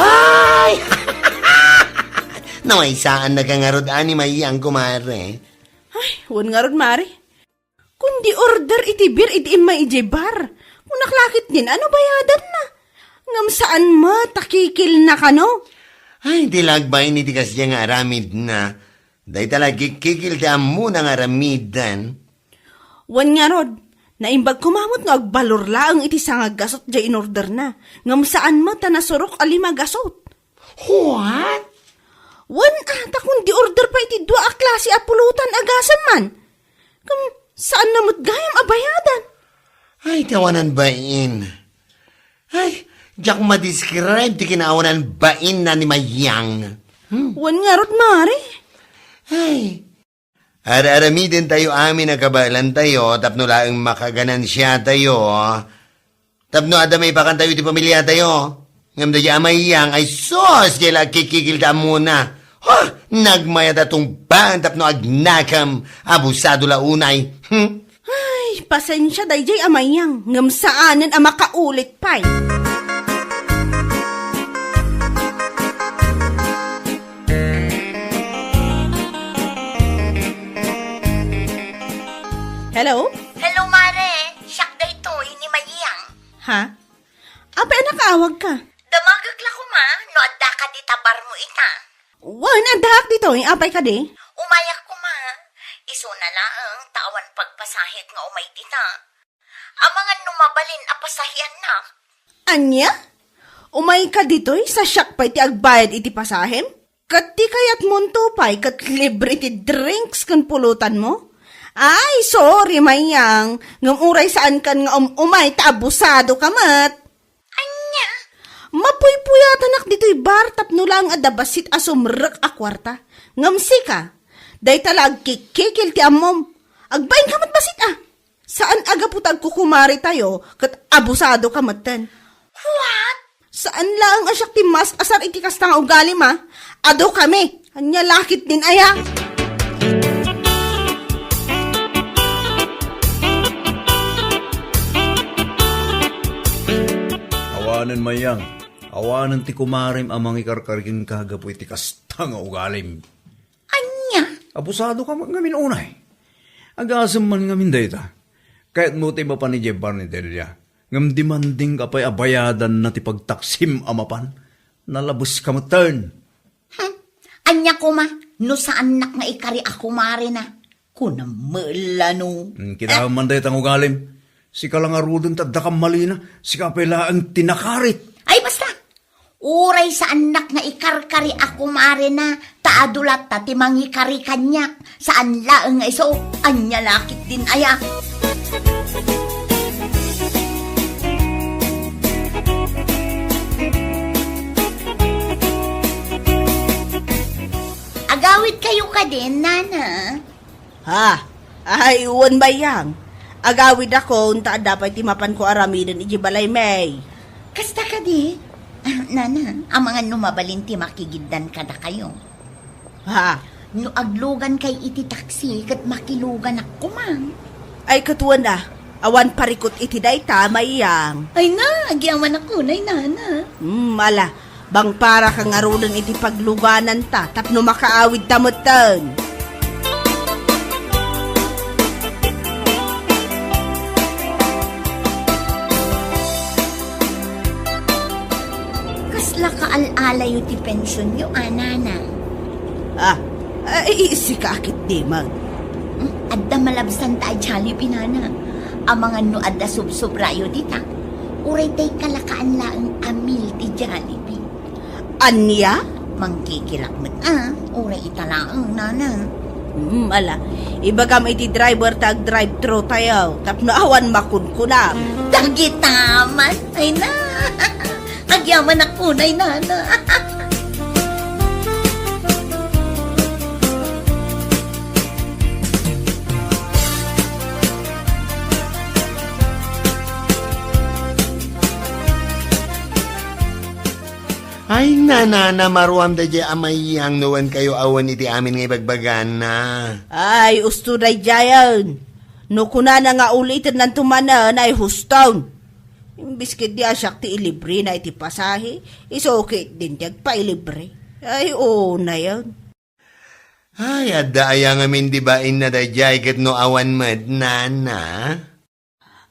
Ay! Namaysaannaka ngarud a ni Mayang, kumare. Ay, wen ngarud, mare. Kundi order iti beer idi immay idiay bar. Kunak la ketdin a no bayadanna. Ngem saan met a kikilna kano? Ay, di la agbain iti kasdiay nga aramidna. Dayta la kikkikil ti ammona nga aramiden. Wen ngarud, naimbag koma met nga agbalor laeng iti sangagasut jay inorderna. Ngem saan met a nasurok a lima gasut. What? Wen a, ta kundi order pay iti dua a klase a pulutan a gasem man. Ngem saanna met gayam a bayadan. Ay, ti awanan bain. Ay, diak ma-describe ti kinaawanan bainna ni Mayang. Hmm? Wen ngarud, mare. Ay, ar-aramidentayo amin a kabaelantayo tapno laeng makaganansiatayo. Tapno adda maipakantayo iti pamiliatayo. Ngem daydiay a Mayang, ay sus, diay la agkikikil ti ammona. Ha! Nagmayat a tungbaen tapno agnakam. Abusado la unay. Hmm? Ay, pasensia daydiay a Mayang, ngem saanen a makaulit pay. Hello? Hello, mare. Siak daytoy, ni Mayang. Ha? Apay a nakaawagka? Damagek la koma no adda ka dita barmo ita. Wen, addaak ditoy. Apay kadi? Umayak koma. Isuna laeng ta awan pagpasahek nga umay dita. Amangan no mabalin a pasaheannak. Ania? Umayka ditoy sa siak pay ti agbayad iti pasahem? Ket ti kayatmonto pay ket libre ti drinks ken pulutanmo? Ay, sorry, Mayang, ngem uray saankan nga um-umay ta abusadoka met. Ania? Mapuypuyatanak ditoy bar tapno laeng adda bassit a sumrek a kuarta. Ngem sika, dayta la agkikkikil ti ammom. Agbainka met bassit a. Saan a gapu ta agkukumaretayo ket abusadoka metten. What? Saan laeng a siak ti mas-asar iti kasta nga ugalim a. Adu kami. Ania la ketdin aya? Awanen, Mayang. Awanen ti kumarem a mangikarkari kenka gapu iti kasta nga ugalim. Ania? Abusadoka met ngamin unay. Agasem man ngamin dayta. Kayatmo ti mapan idiay bar ni Delia. Ngem demandingka pay a bayadanna ti pagtaksim a mapan. Nalabeska metten. Hmm. Ania koma, no saannak nga ikari a kumarena? Kunam met la no. Hmm, kitaem man dayta nga ugalim. Sika la ngaruden ti adda kammalina. Sika pay laeng ti nakarit. Ay, basta! Uray saannak nga ikarkari a kumarena, ta adu latta ti mangikari kaniak. Saan laeng nga isu, ania la ketdin aya? Agawidkayo kadin, nana? Ha? Ay, wen, Mayang. Agawidakon ta adda pay ti mapanko aramiden idiay balaymi. Kasta kadi? Ah, nana, amangan no mabalin ti makigiddan kadakayo. Ha? No aglugankay iti taksi, ket makiluganak koma. Ay, ket wen a, awan parikut iti dayta, Mayang. Ay na, agyamanak unay, nana. Hmm, ala, bangparaka ngaruden iti paglugananta tapno makaawidta metten. Kasla kaal-alayo ti pensionyo, a, nana? Ah, ay, sika a ketdi met. Hmm, adda malabsanta a Jollibee, nana. Amangan no adda subsobrayo dita. Uray dayta la kaan laeng a meal ti Jollibee. Ania? Mangkikilak met a, uray ita laeng, nana. Hmm, ala, ibagam iti driver ta ag-drive-thru tayo, tapno awan makunkunam. Dagita man, ay na. Agyamanak unay, nana. Ay, nanana, maruam daydiay a Mayang no wen kayo a wen iti amin nga ibagbagana. Ay, usto daydiayen. No kunana nga ulitennanto manen, ay huston. Imbes ketdi a siak ti ilibrena iti pasahe, isu ketdin ti agpailibre. Ay, unayen. Ay, adda aya ngamin ti bainna daydiay ket no awan met, nana?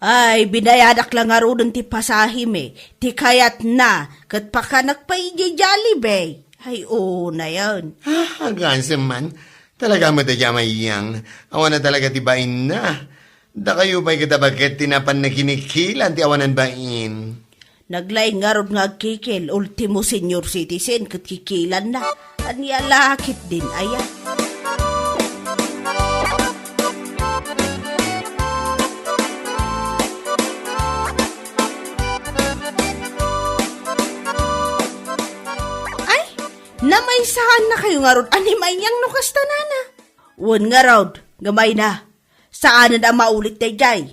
Ay, binayadak la ngaruden ti pasahemi, ti kayatna, ket pakanak pay idiay Jollibee. Ay, unayen. Ah, agasem man. Talaga met a Mayang. Awan a talaga ti bainna. Dakayo pay ket a baket ti napan nakinikilan ti awanan bain. Naglaing ngarud nga agkikil, ultimo senior citizen ket kikilanna. Ania la ketdin aya? Ay, namaysaannakayo ngarud a ni Mayang no kasta, nana? Wen ngarud, gamay na. Saanen a maulit daydiay.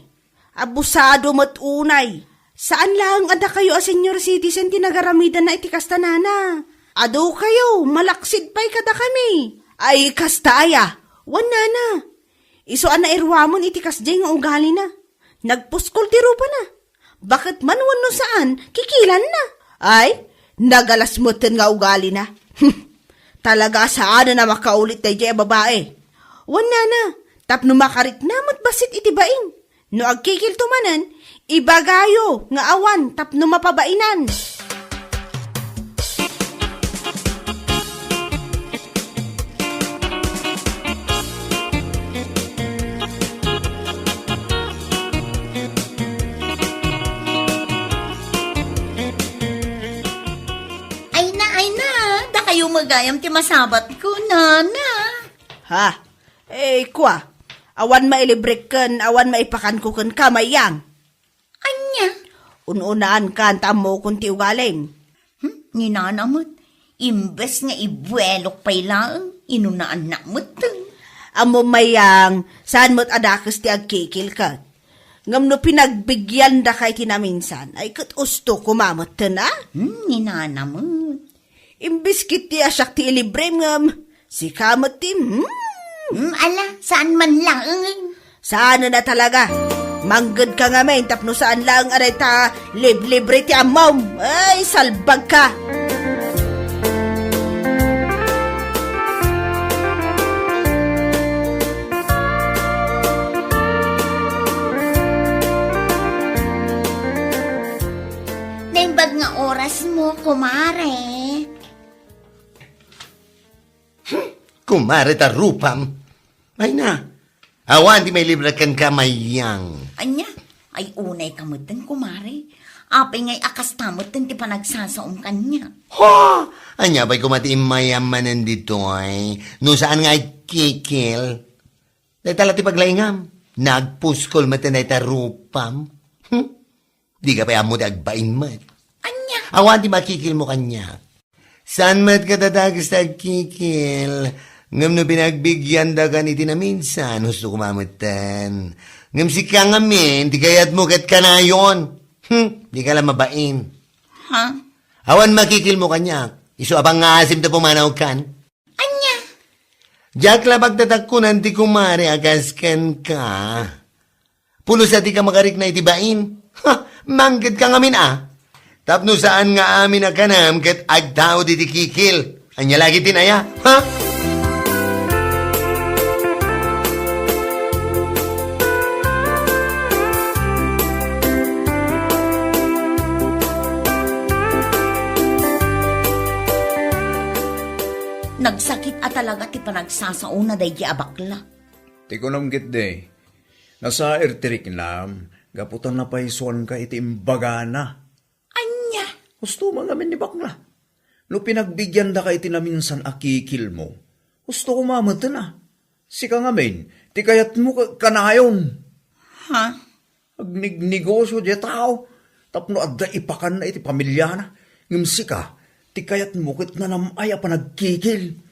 Abusado met unay. Saan laeng a dakayo a senior citizen ti nagaramidanna iti kasta, nana. Adu kayo, malaksid pay kadakami. Ay, kasta aya. Wen, nana. Isu a nairuamen iti kasdiay nga ugalina. Nagpuskol ti rupana. Baket man wenno saan, kikilanna. Ay, nagalas metten nga ugalina. Talaga a saanen a makaulit daydiay a babae. Wen, nana, tapno makarikna met bassit iti bain. No agkikilto manen, ibagayo nga awan tapno mapabainan. Ay na, ay na, dakayo met gayam ti masabatko, nana. Ha? Eh, kua, awan mailibrek ken awan maipakanko kenka, Mayang. Ania? Un-unaankan ta ammokon ti ugalim. Hmm, ni nana met. Imbes nga ibuelok pay laeng, inunaannak metten. Ammom, Mayang, saan met a dakes ti agkikil ket. Ngem no pinagbigyan daka iti naminsan, ay ket usto koma metten, a? Hmm, ni nana met. Imbes ketdi a siak ti ilibrem ngem, sika met ti, hmm? Hmm, ala, saan man laeng. Saan a talaga. Mangged ka ngamin tapno saan laeng a dayta liblibre ti ammom. Ay, salbag ka. Kumare ta rupam. Ay na. Awan ti mailibre kenka, Mayang. Ania? Ay, unay ka metten, kumare. Apay ngay a kasta metten ti panagsasaom kaniak? Ho! Ania pay koma ti immayam manen ditoy? No saan nga agkikil? Dayta la ti paglaingam. Nagpuskol metten dayta rupam. Hmm? Dika pay ammo ti agbain met. Ania? Awan ti makikilmo kaniak. Saan met kadadagus ti agkikil? Ngem no pinagbigyandakan iti naminsan, husto koma metten. Ngem sika ngamin, ti kayatmo ket kanayon. Hmm, dika la mabain. Ha? Awan makikilmo kaniak. Isu a pangngasim ta pumanawkan. Ania? Diak la pagtatakkunan ti kumare a kas kenka. Pulos a dika makarikna iti bain. Ha, manggetka ngamin a. Tapno saan nga amin a kanam ket agtaud iti kikil. Ania la ketdin aya? Ha? Nagsakit a talaga ti panagsasaona daydi a bakla. Ti kunam ketdi, nasair ti riknam gapu ta napaysuanka iti imbagana. Ania? Husto man ngamin ni bakla. No pinagbigyan daka iti naminsan a kikilmo, husto koma metten a. Sika ngamin, ti kayatmo ka-, kanayon. Ha? Agnegnegosio diay tao tapno adda ipakanna iti pamiliana. Ngem sika, ti kayatmo ket nanam-ay a panagkikil.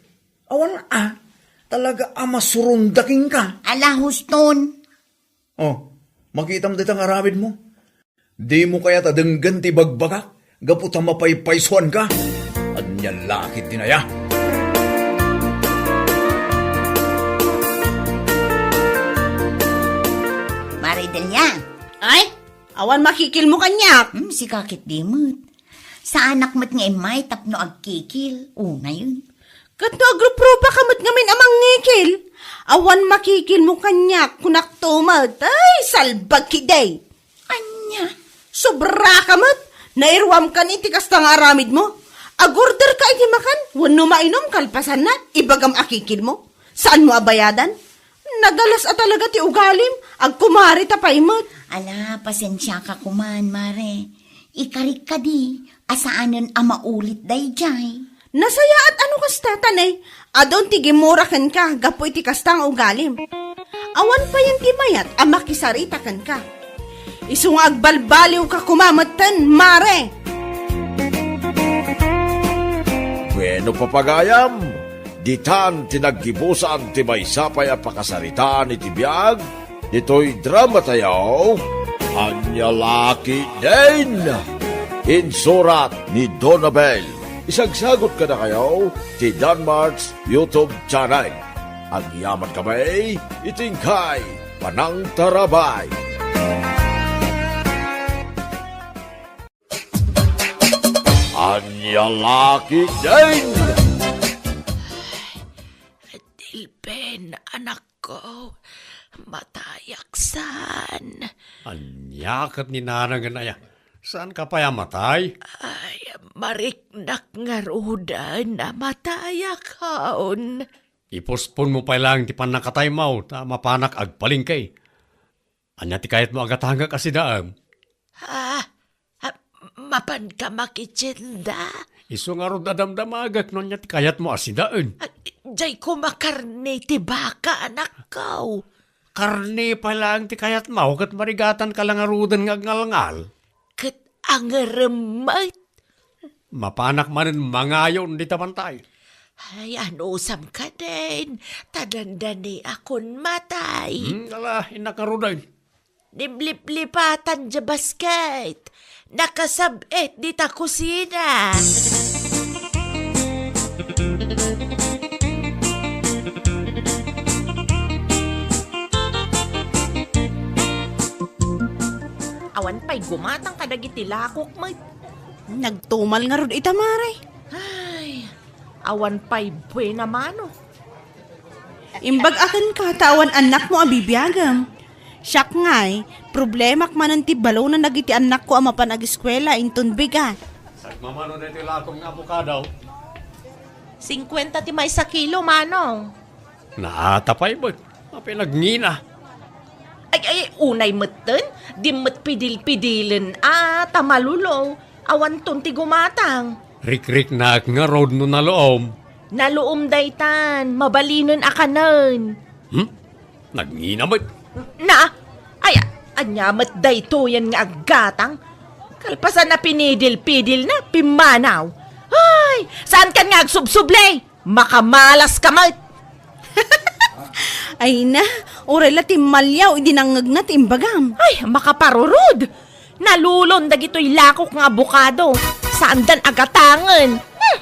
Awan a, talaga a masurongda kenka. Ala, huston. Oh, makitam dayta nga aramidmo? Dimo kayat a denggen ti ibagbagak gapu ta mapaypaysuanka? Ania la ketdin aya? Mare Delia. Ay, awan makikilmo kaniak. Hmm, sika ketdi met. Saanak met nga immay tapno agkikil. Unayen. Ket no agruprupa ka met ngamin a mangngikil, awan makikilmo kaniak, kunak to met. Ay, salbag ketdi. Ania? Sobra ka met. Nairuam kan iti kasta nga aramidmo. Agorder ka iti makan, wenno mainom kalpasanna, ibagam a kikilmo. Saanmo a bayadan? Nagalas a talaga ti ugalim, agkumare ta pay met. Ala, pasensiaka koman, mare. Ikarik kadi, a saanen a maulit daydiay. Nasayaat a no kasta, ta ne, adun ti gimmura kenka gapu iti kasta nga ugalim. Awan payen ti mayat a makisarita kenka. Isu nga agbalbaliwka koma metten, mare. Bueno, papagayam, ditan ti naggibusan ti maysa pay a pakasaritaan iti biag ditoy dramatayo, Ania la ketdin. Insurat ni Donabel. Isagsagot kadakayo ti Danmart's YouTube channel. Agyamankami iti inkay panangtarabay. Ania la ketdin? Delben, anakko, matayak saan. Ania ket ni nanang aya? Saanka pay a matay? Ay, mariknak ngaruden a matayakon. Ipusponmo pay laeng ti pannakataymo ta mapanak agpalengke. Ania ti kayatmo a gatangek a sidaem? Ah, ah, mapanka makitienda? Isu ngarud a damdamagek no ania ti kayatmo a sidaen. Ah, diay koma karne ti baka, anakko. Karne pay laeng ti kayatmo, ket marigatanka la ngaruden nga agngalngal. Ket angerem met. Mapanak manen mangayon dita bantay. Ay, anusam kadin, ta dandaniakon matay. Hmm, ala, innak ngaruden. Liplipatan diay basket. Nakasab-et dita kusina. Awan pay gumatang kadagiti lakok met. Nagtumal ngarud ita, mare. Ay, awan pay buena mano. Imbag-aken ka ta awan annakmo a bibiagem. Siak ngay, problemak manen ti balonen dagiti annakko a mapan ageskuela inton bigat. Sagmamano daytoy lakong nga abokado. Singkuenta ti maysa kilo, Manong. Naata pay met. Apay nagngina? Ay, ay, unay metten, di met pidil-pidilen a ta malulo, awanton ti gumatang. Rikriknak ngarud no naluom. Naluom daytan, mabalinen a kanen. Hmm? Nagngina met. Na, ay, ania met daytoyen nga aggatang? Kalpasan a pinidil-pidil na, pimmanaw. Ay, saan kan nga agsubsubli? Makamalas ka met. Ay na, uray la timmaliaw idi nangngegna ti imbagam. Ay, makaparurod! Nalulon dagitoy lakok nga abokado. Saandan a gatangen. Hmm.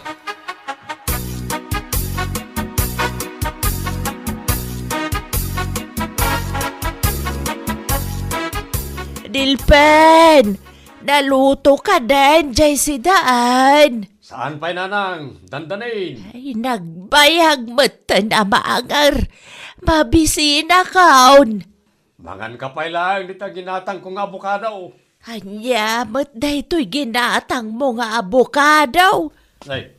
Dilpen, naluto ka den, jay sidaan. Saan pay, Nanang? Dandanin. Ay, nagbayag metten a maanger. Mabisinakon. Mangan ka pay laeng dita ginatangko nga abokado. Ania met daytoy ginatangmo nga abokado? Ay,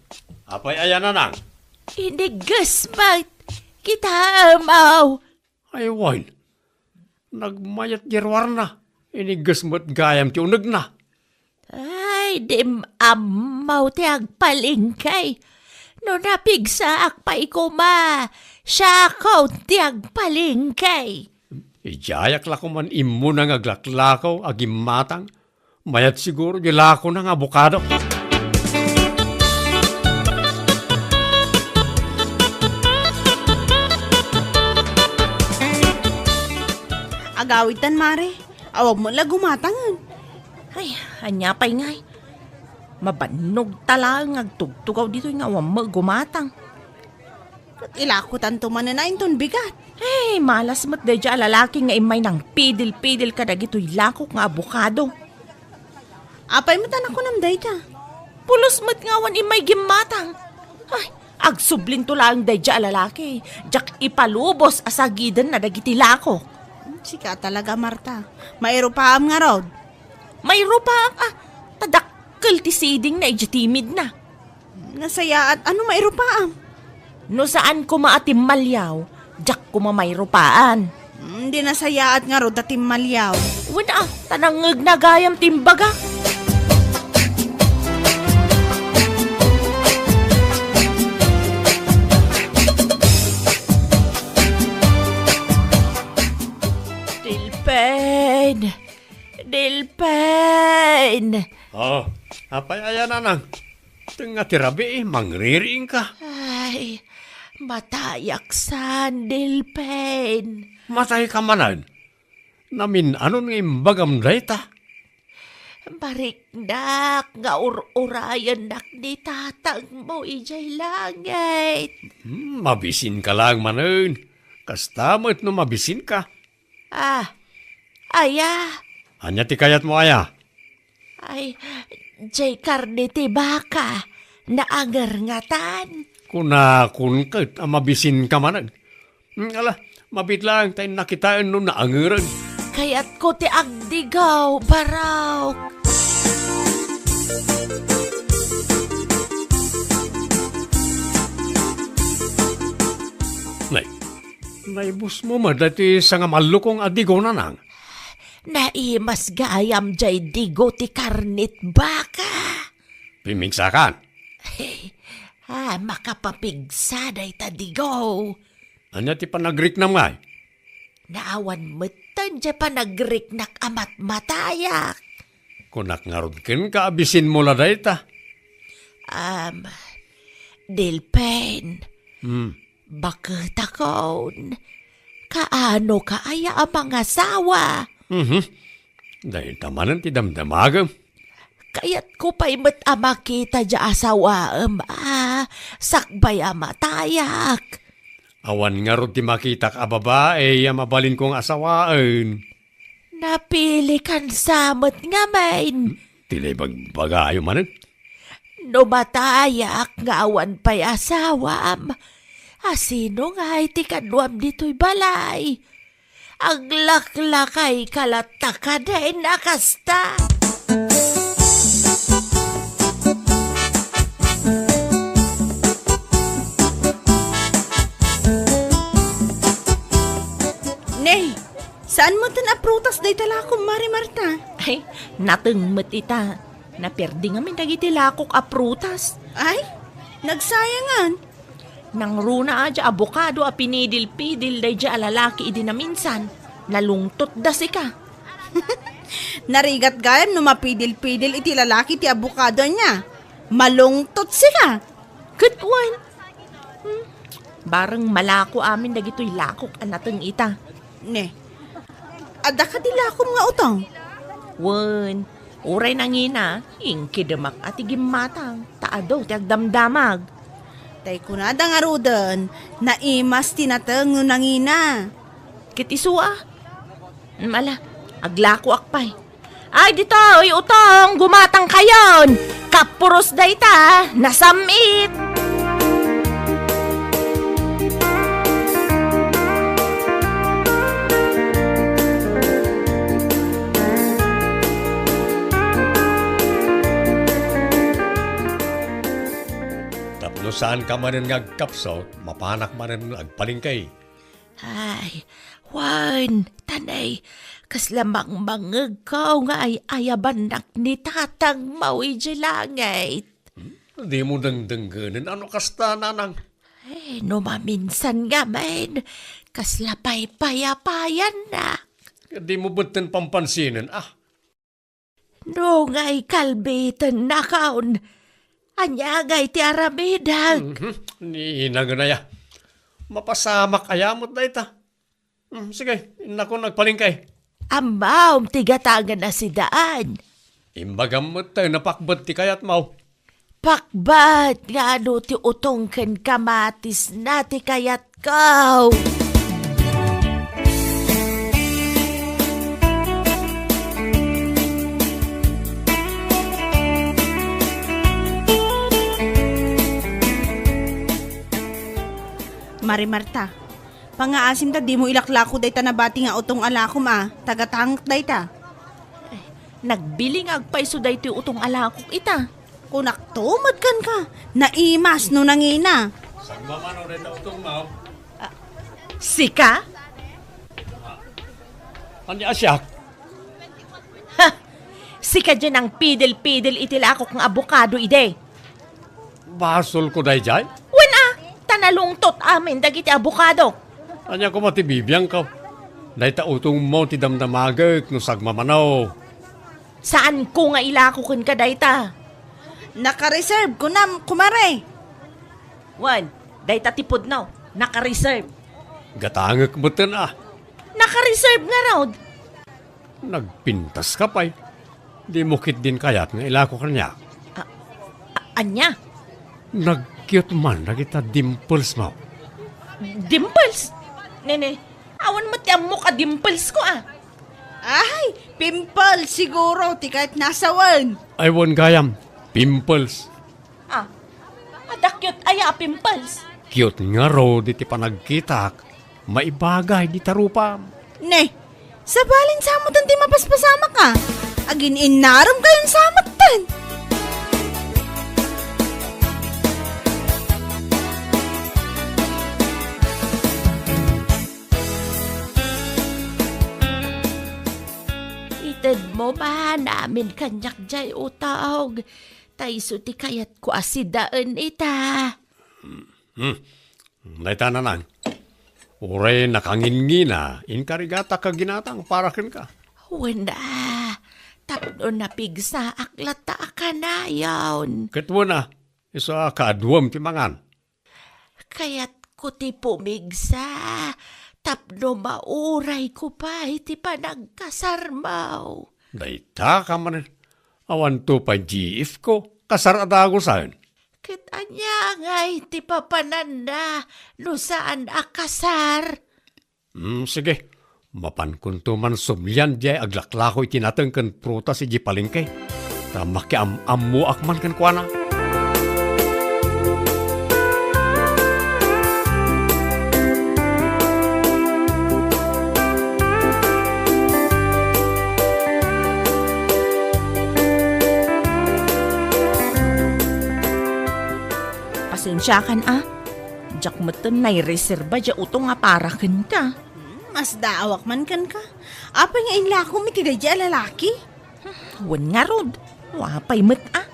apay aya, Nanang? Inigges met. Kitaem, aw. Ay, wen. Nagmayat di ruarna. Inigges met gayam ti unegna. Ay, dim ammo ti agpalengke. No napigsaak pay koma, siakon ti agpalengke. Idiayak la koman immuna nga aglaklakaw a gimmatang. Mayat siguro di lakona nga abokado. Agawidtan, Mare. Awan met la gumatangen. Ay, ania pay ngay? Mabannogta laeng nga agtugtugaw ditoy nga awan met gumatang. Ket ilakotanto manen a inton bigat. Ay, malas met daydiay a lalaki nga immay nangpidil-pidil kadagitoy lakok nga abokado. Apay met a nakunam dayta? Pulos met nga awan immay gimmatang. Ay, agsublinto laeng daydiay a lalaki. Diak ipalubos a sagidenna dagiti lakok. Hmm, sika talaga, Marta. Mairupaam ngarud. Mairupaak a, ta dakkel ti sidingna idiay timidna. Nasayaat a no mairupaam. No saan koma a timmaliaw, diak koma mairupaan. Hmm, di nasayaat ngarud a timmaliaw. Wen a, ta nangngegna gayam ti imbaga. Dilpen! Dilpen! Oh, apay aya, Nanang? Tengnga ti rabii, mangririingka. Ay, matayak saan, Dilpen. Matayka manen? Namin-anon nga imbagam dayta? Bariknak nga ur-urayennak ni tatangmo idiay langit. Hmm, mabisinka laeng manen. Kasta met no mabisinka. Ah, aya? Ania ti kayatmo aya? Ay, jay karne ti baka, naanger ngatan. Kunakon ket a mabisinka manen. Hmm, ala, mabiit laeng ta innak kitaen no naangeren. Kayatko ti agdigaw, barok. Nay, naibusmo met daytoy sangamallokong a digo, Nanang. Naimas gayam jay digo ti karne ti baka. Pimmigsakan. Ah, makapapigsa dayta digo. Ania ti panagriknam ngay? Naawan metten jay panagriknak a matmatayak. Kunak ngarud kenka a bisinmo la dayta. Am, Dilpen. Hmm. Baketakon, kaano ka aya a mangasawa? Mhm. Dayta manen ti damdamagem. Kayatko pay met a makita diay asawaem a sakbay a matayak. Awan ngarud ti makitak a babai a mabalinko nga asawaen. Napilikan sa met ngamin. Ti naibagbagayo manen. No matayak nga awan pay asawam, asino ngay ti kaduam ditoy balay? Aglaklakay ka latta kaden a kasta. An metten a prutas dayta lakom, Mari Marta? Ay, nateng met ita. Naperdi ngamin dagiti lakok a prutas. Ay, nagsayangan. Nangruna a diay abokado a pinidil-pidil daydiay a lalaki idi naminsan. Nalungtotda sika. Narigat gayam no mapidil-pidil iti lalaki ti abokado ania. Malungtot sika. Ket wen, hmm, bareng malako amin dagitoy lakok a nateng ita. Ne, adda kadi lakom nga utong? Wen, uray nangina, inkidemak a ti gimmatang, ta adu ti agdamdamag. Tay kunada ngaruden, naimas ti nateng no nangina. Ket isu a? Mm, ala, aglakoak pay. Ay, ditoy, utong, gumatangkayon! Kapuros dayta, nasam-it! Tapno saanka manen nga agkapsut, mapanak manen agpalengke. Ay, wen, tanay, kasla mangmangegko nga ay-ayabannak ni tatangmo idiay langit. Hmm? Dimo dengdengngenen a no kasta, nanang? Eh, no maminsan ngamin, kasla paypayapayannak. Dimo betten pampansinen, ah. No ngay kalbitennakon, ania ngay ti aramidek? Mhm. Ni inagana ya. Mapasamak aya met dayta. Hmm, sige, innakon agpalengke. Ammom ti gatangen a sidaan. Imbagam met ta napakbet ti kayatmo. Pakbat nga adu ti utong ken kamatisna ti kayatko. Mari Marta, pangngaasim ta dimo ilaklako dayta nabati nga utong a lakom a, ta gatangek dayta. Nagbili nga agpayso daytoy utong a lakok ita. Kunakto met kenka, naimas no nangina. Sagmamano dayta utongmo? Ah, sika? Ania a siak? Ha! Sika diay nangpidil-pidil iti lakok nga abokado idi. Basolko daydiay? Wen a, ta nalungtot amin dagiti abokadok. Ania koma ti bibiangko? Dayta utongmo ti damdamagek no sagmamano. Saanko nga ilako kenka dayta. Naka-reserve, kunam, kumare. Wen, dayta ti pudno, naka-reserve. Gatangek metten a. Naka-reserve ngarud. Nagpintaska pay. Dimo ketdin kayat nga ilako kaniak. A-, a-, ania? Nag-cute man dagita dimples mo. Dimples? Nene, awan met ti ammok a dimples ko, ah. Ay, pimple siguro ti kayatna a sawen. Ay, wen gayam, pimples. Ah, adda cute aya a pimples? Cute ngarud iti panagkitak, maibagay dita rupam. Ne, sabali sa metten ti mapaspasamak a. Agin-innarem kayon sa metten. Itedmo man amin kaniak diay utong. Ta isu ti kayatko a sidaen ita. Hmm. Dayta, nanang. Uray nakangingina, inkarigatak a ginatang para kenka. Wen a, tapno napigsaak latta a kanayon. Ket wen a, isu a kaaduem ti mangan. Kayatko ti pumigsa, tapno maurayko pay ti panagkasarmo. Dayta ka manen, awanto pay G F ko, kasar a dagusen. Ket ania ngay ti papananna no saan a kasar? Hmm, sige. Mapankonto man sublian diay aglaklako iti nateng ken prutas idiay palengke, ta makiam-ammoak man kenkuana. Pasensiakan a, diak metten naireserba diay utong a para kenka. Hmm, Masdaawak man kenka. Apay nga inlakom iti daydiay a lalaki? Wen ngarud, no apay met a.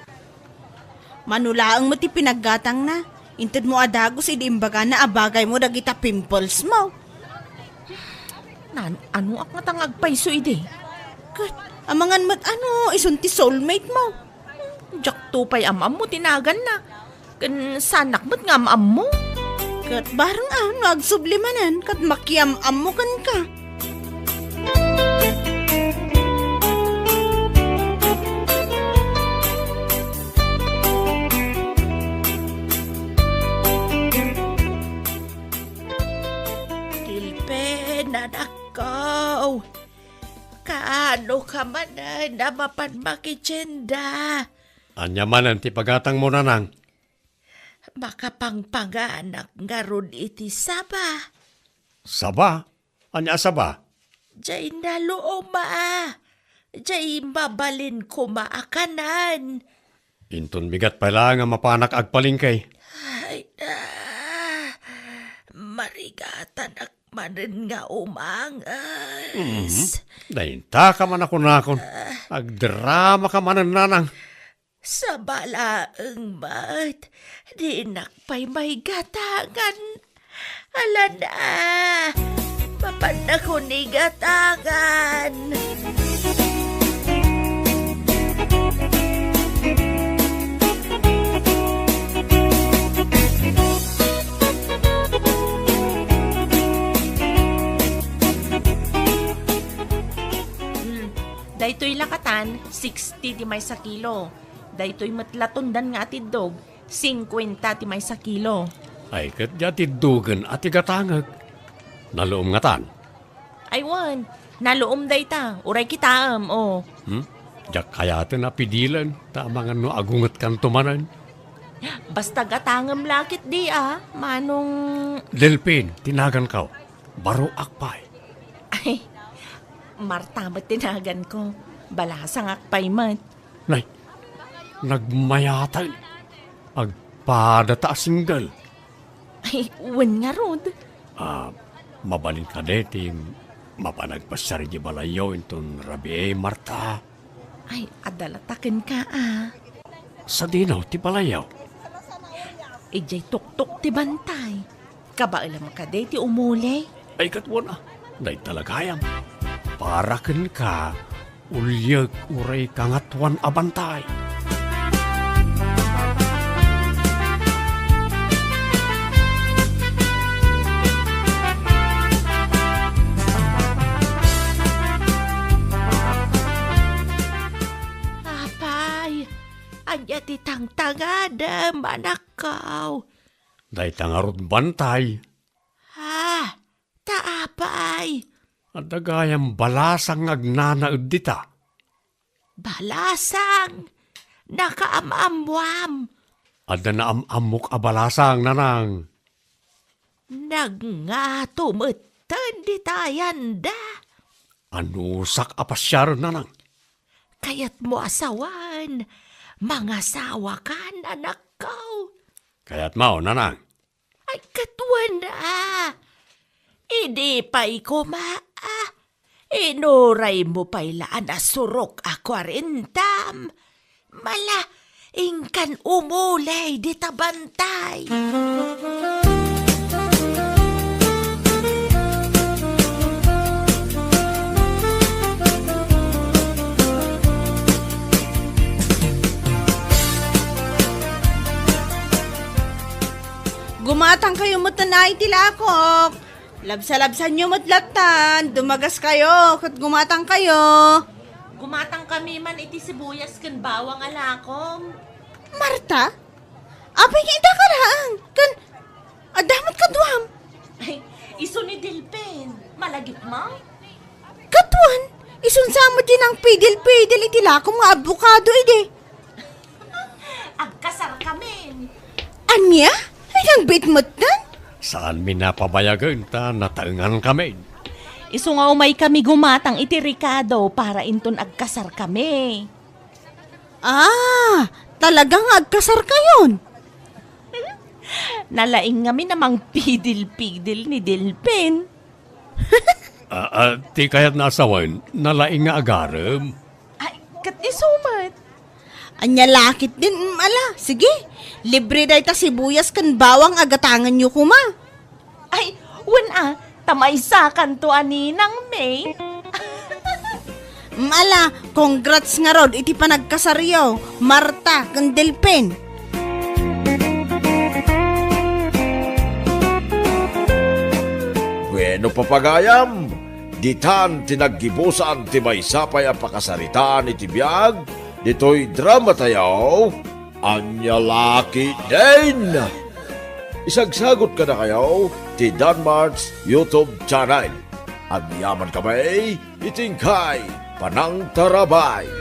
Mano laeng met ti pinaggatangna. Intedmo a dagus idi imbagana a bagaymo dagita pimples mo. Nan-, anoak ngata nga agpayso idi? Ket, amangan met ano, isun ti soulmate mo. Diakto pay am-ammo ti naganna. Ken saanak met nga am-ammo. Ket bareng a no agsubli manen ket makiam-ammo kenka. Tilpen, anakko. Kaano ka manen a mapan makitienda? Ania manen ti pagatangmo, nanang? Makapangpanganak ngarud iti saba. Saba? Ania a saba? Jay naluom a. Jay mabalin koma a kanan. Inton bigat pay laeng a mapanak agpalengke. Ay, ah, marigatanak manen nga umanges. Mhm. Dainta ka man a kunakon. Agdrama ka manen, nanang. Saba laeng met, dinak pay maigatangan. Ala na, mapannakon igatangan. Hmm, daytoy lakatan, sixty ti maysa kilo. Daytoy met la tundan nga atiddog, singkuenta ti maysa kilo. Ay, ket di atiddogen a ti gatangek. Naluom ngatan? Ay, wen. Naluom dayta. Uray kitaem, o. Hmm? Diak kayaten a pidilen, ta amangan no agungetkanto manen. Basta gatangem la ketdi a, manong Delpin, ti naganko. Baroak pay. Ay, Marta met ti naganko. Balasangak pay met. Nay, nagmayaten. Agpadata a single. Ay, wen ngarud. Ah, mabalin kadi ti mapan agpasiar idiay balayyo inton rabii, Marta? Ay, adda la ta kenka a. Sadino ti balayyo? Idiay tuktok ti bantay. Kabaelam kadi ti umuli? Ay, ket wen a. Dayta la gayam. Para kenka, uliek uray kangatoan a bantay. Apay, ania ti tangtangadem, anakko? Dayta ngarud bantay. Ah, ta apay? Adda gayam balasang nga agnanaed dita. Balasang? Nakaam-ammoam? Adda naam-ammok a balasang, nanang. Nagngato metten dita yanda. Anusak a pasiaren, nanang? Kayatmo a sawen, mangasawakan, anakko? Kayatmo, nanang? Ay, ket wen a. Idi pay koma a. Inuraymo pay la a nasurok a kuarentam. Mala, inkan umuli dita bantay. Gumatangkayo met a iti lakok. Labsa-labsanyo met lattan. Dumagaskayo, ket gumatangkayo. Gumatangkami man iti sibuyas ken bawang a lakom. Marta? Apay nga ita ka laeng? Ken adda met kaduam? Ay, isu ni Delpin. Malagipmo? Kaduan, isun sa met ti nangpidil-pidil iti lakom nga abokado idi. Agkasarkamin. Ania? Ay, nangbiit metten? Saanmi a pabayagen ta nataengankamin. Isu nga umaykami gumatang iti rekado para inton agkasarkami. Ah, talaga nga agkasarkayon? Nalaing ngamin a mangpidil-pidil ni Delpin. Ah, ah, ti kayatna a sawen, nalaing nga agarem. Ay, ket isu met. Ania la ketdin, mm, ala. Sige, libre dayta sibuyas ken bawang a gatangenyo koma. Ay, wen a, ta maysakanto a ninang May. Mm, ala, congrats ngarud iti panagkasaryo, Marta ken Delfin. Bueno, papagayam, ditan ti naggibusan ti maysa pay a pakasaritaan iti biag ditoy dramatayo, Ania la ketdin. Isagsagot kadakayo ti Danmart's YouTube channel. Agyamankami iti inkay panangtarabay.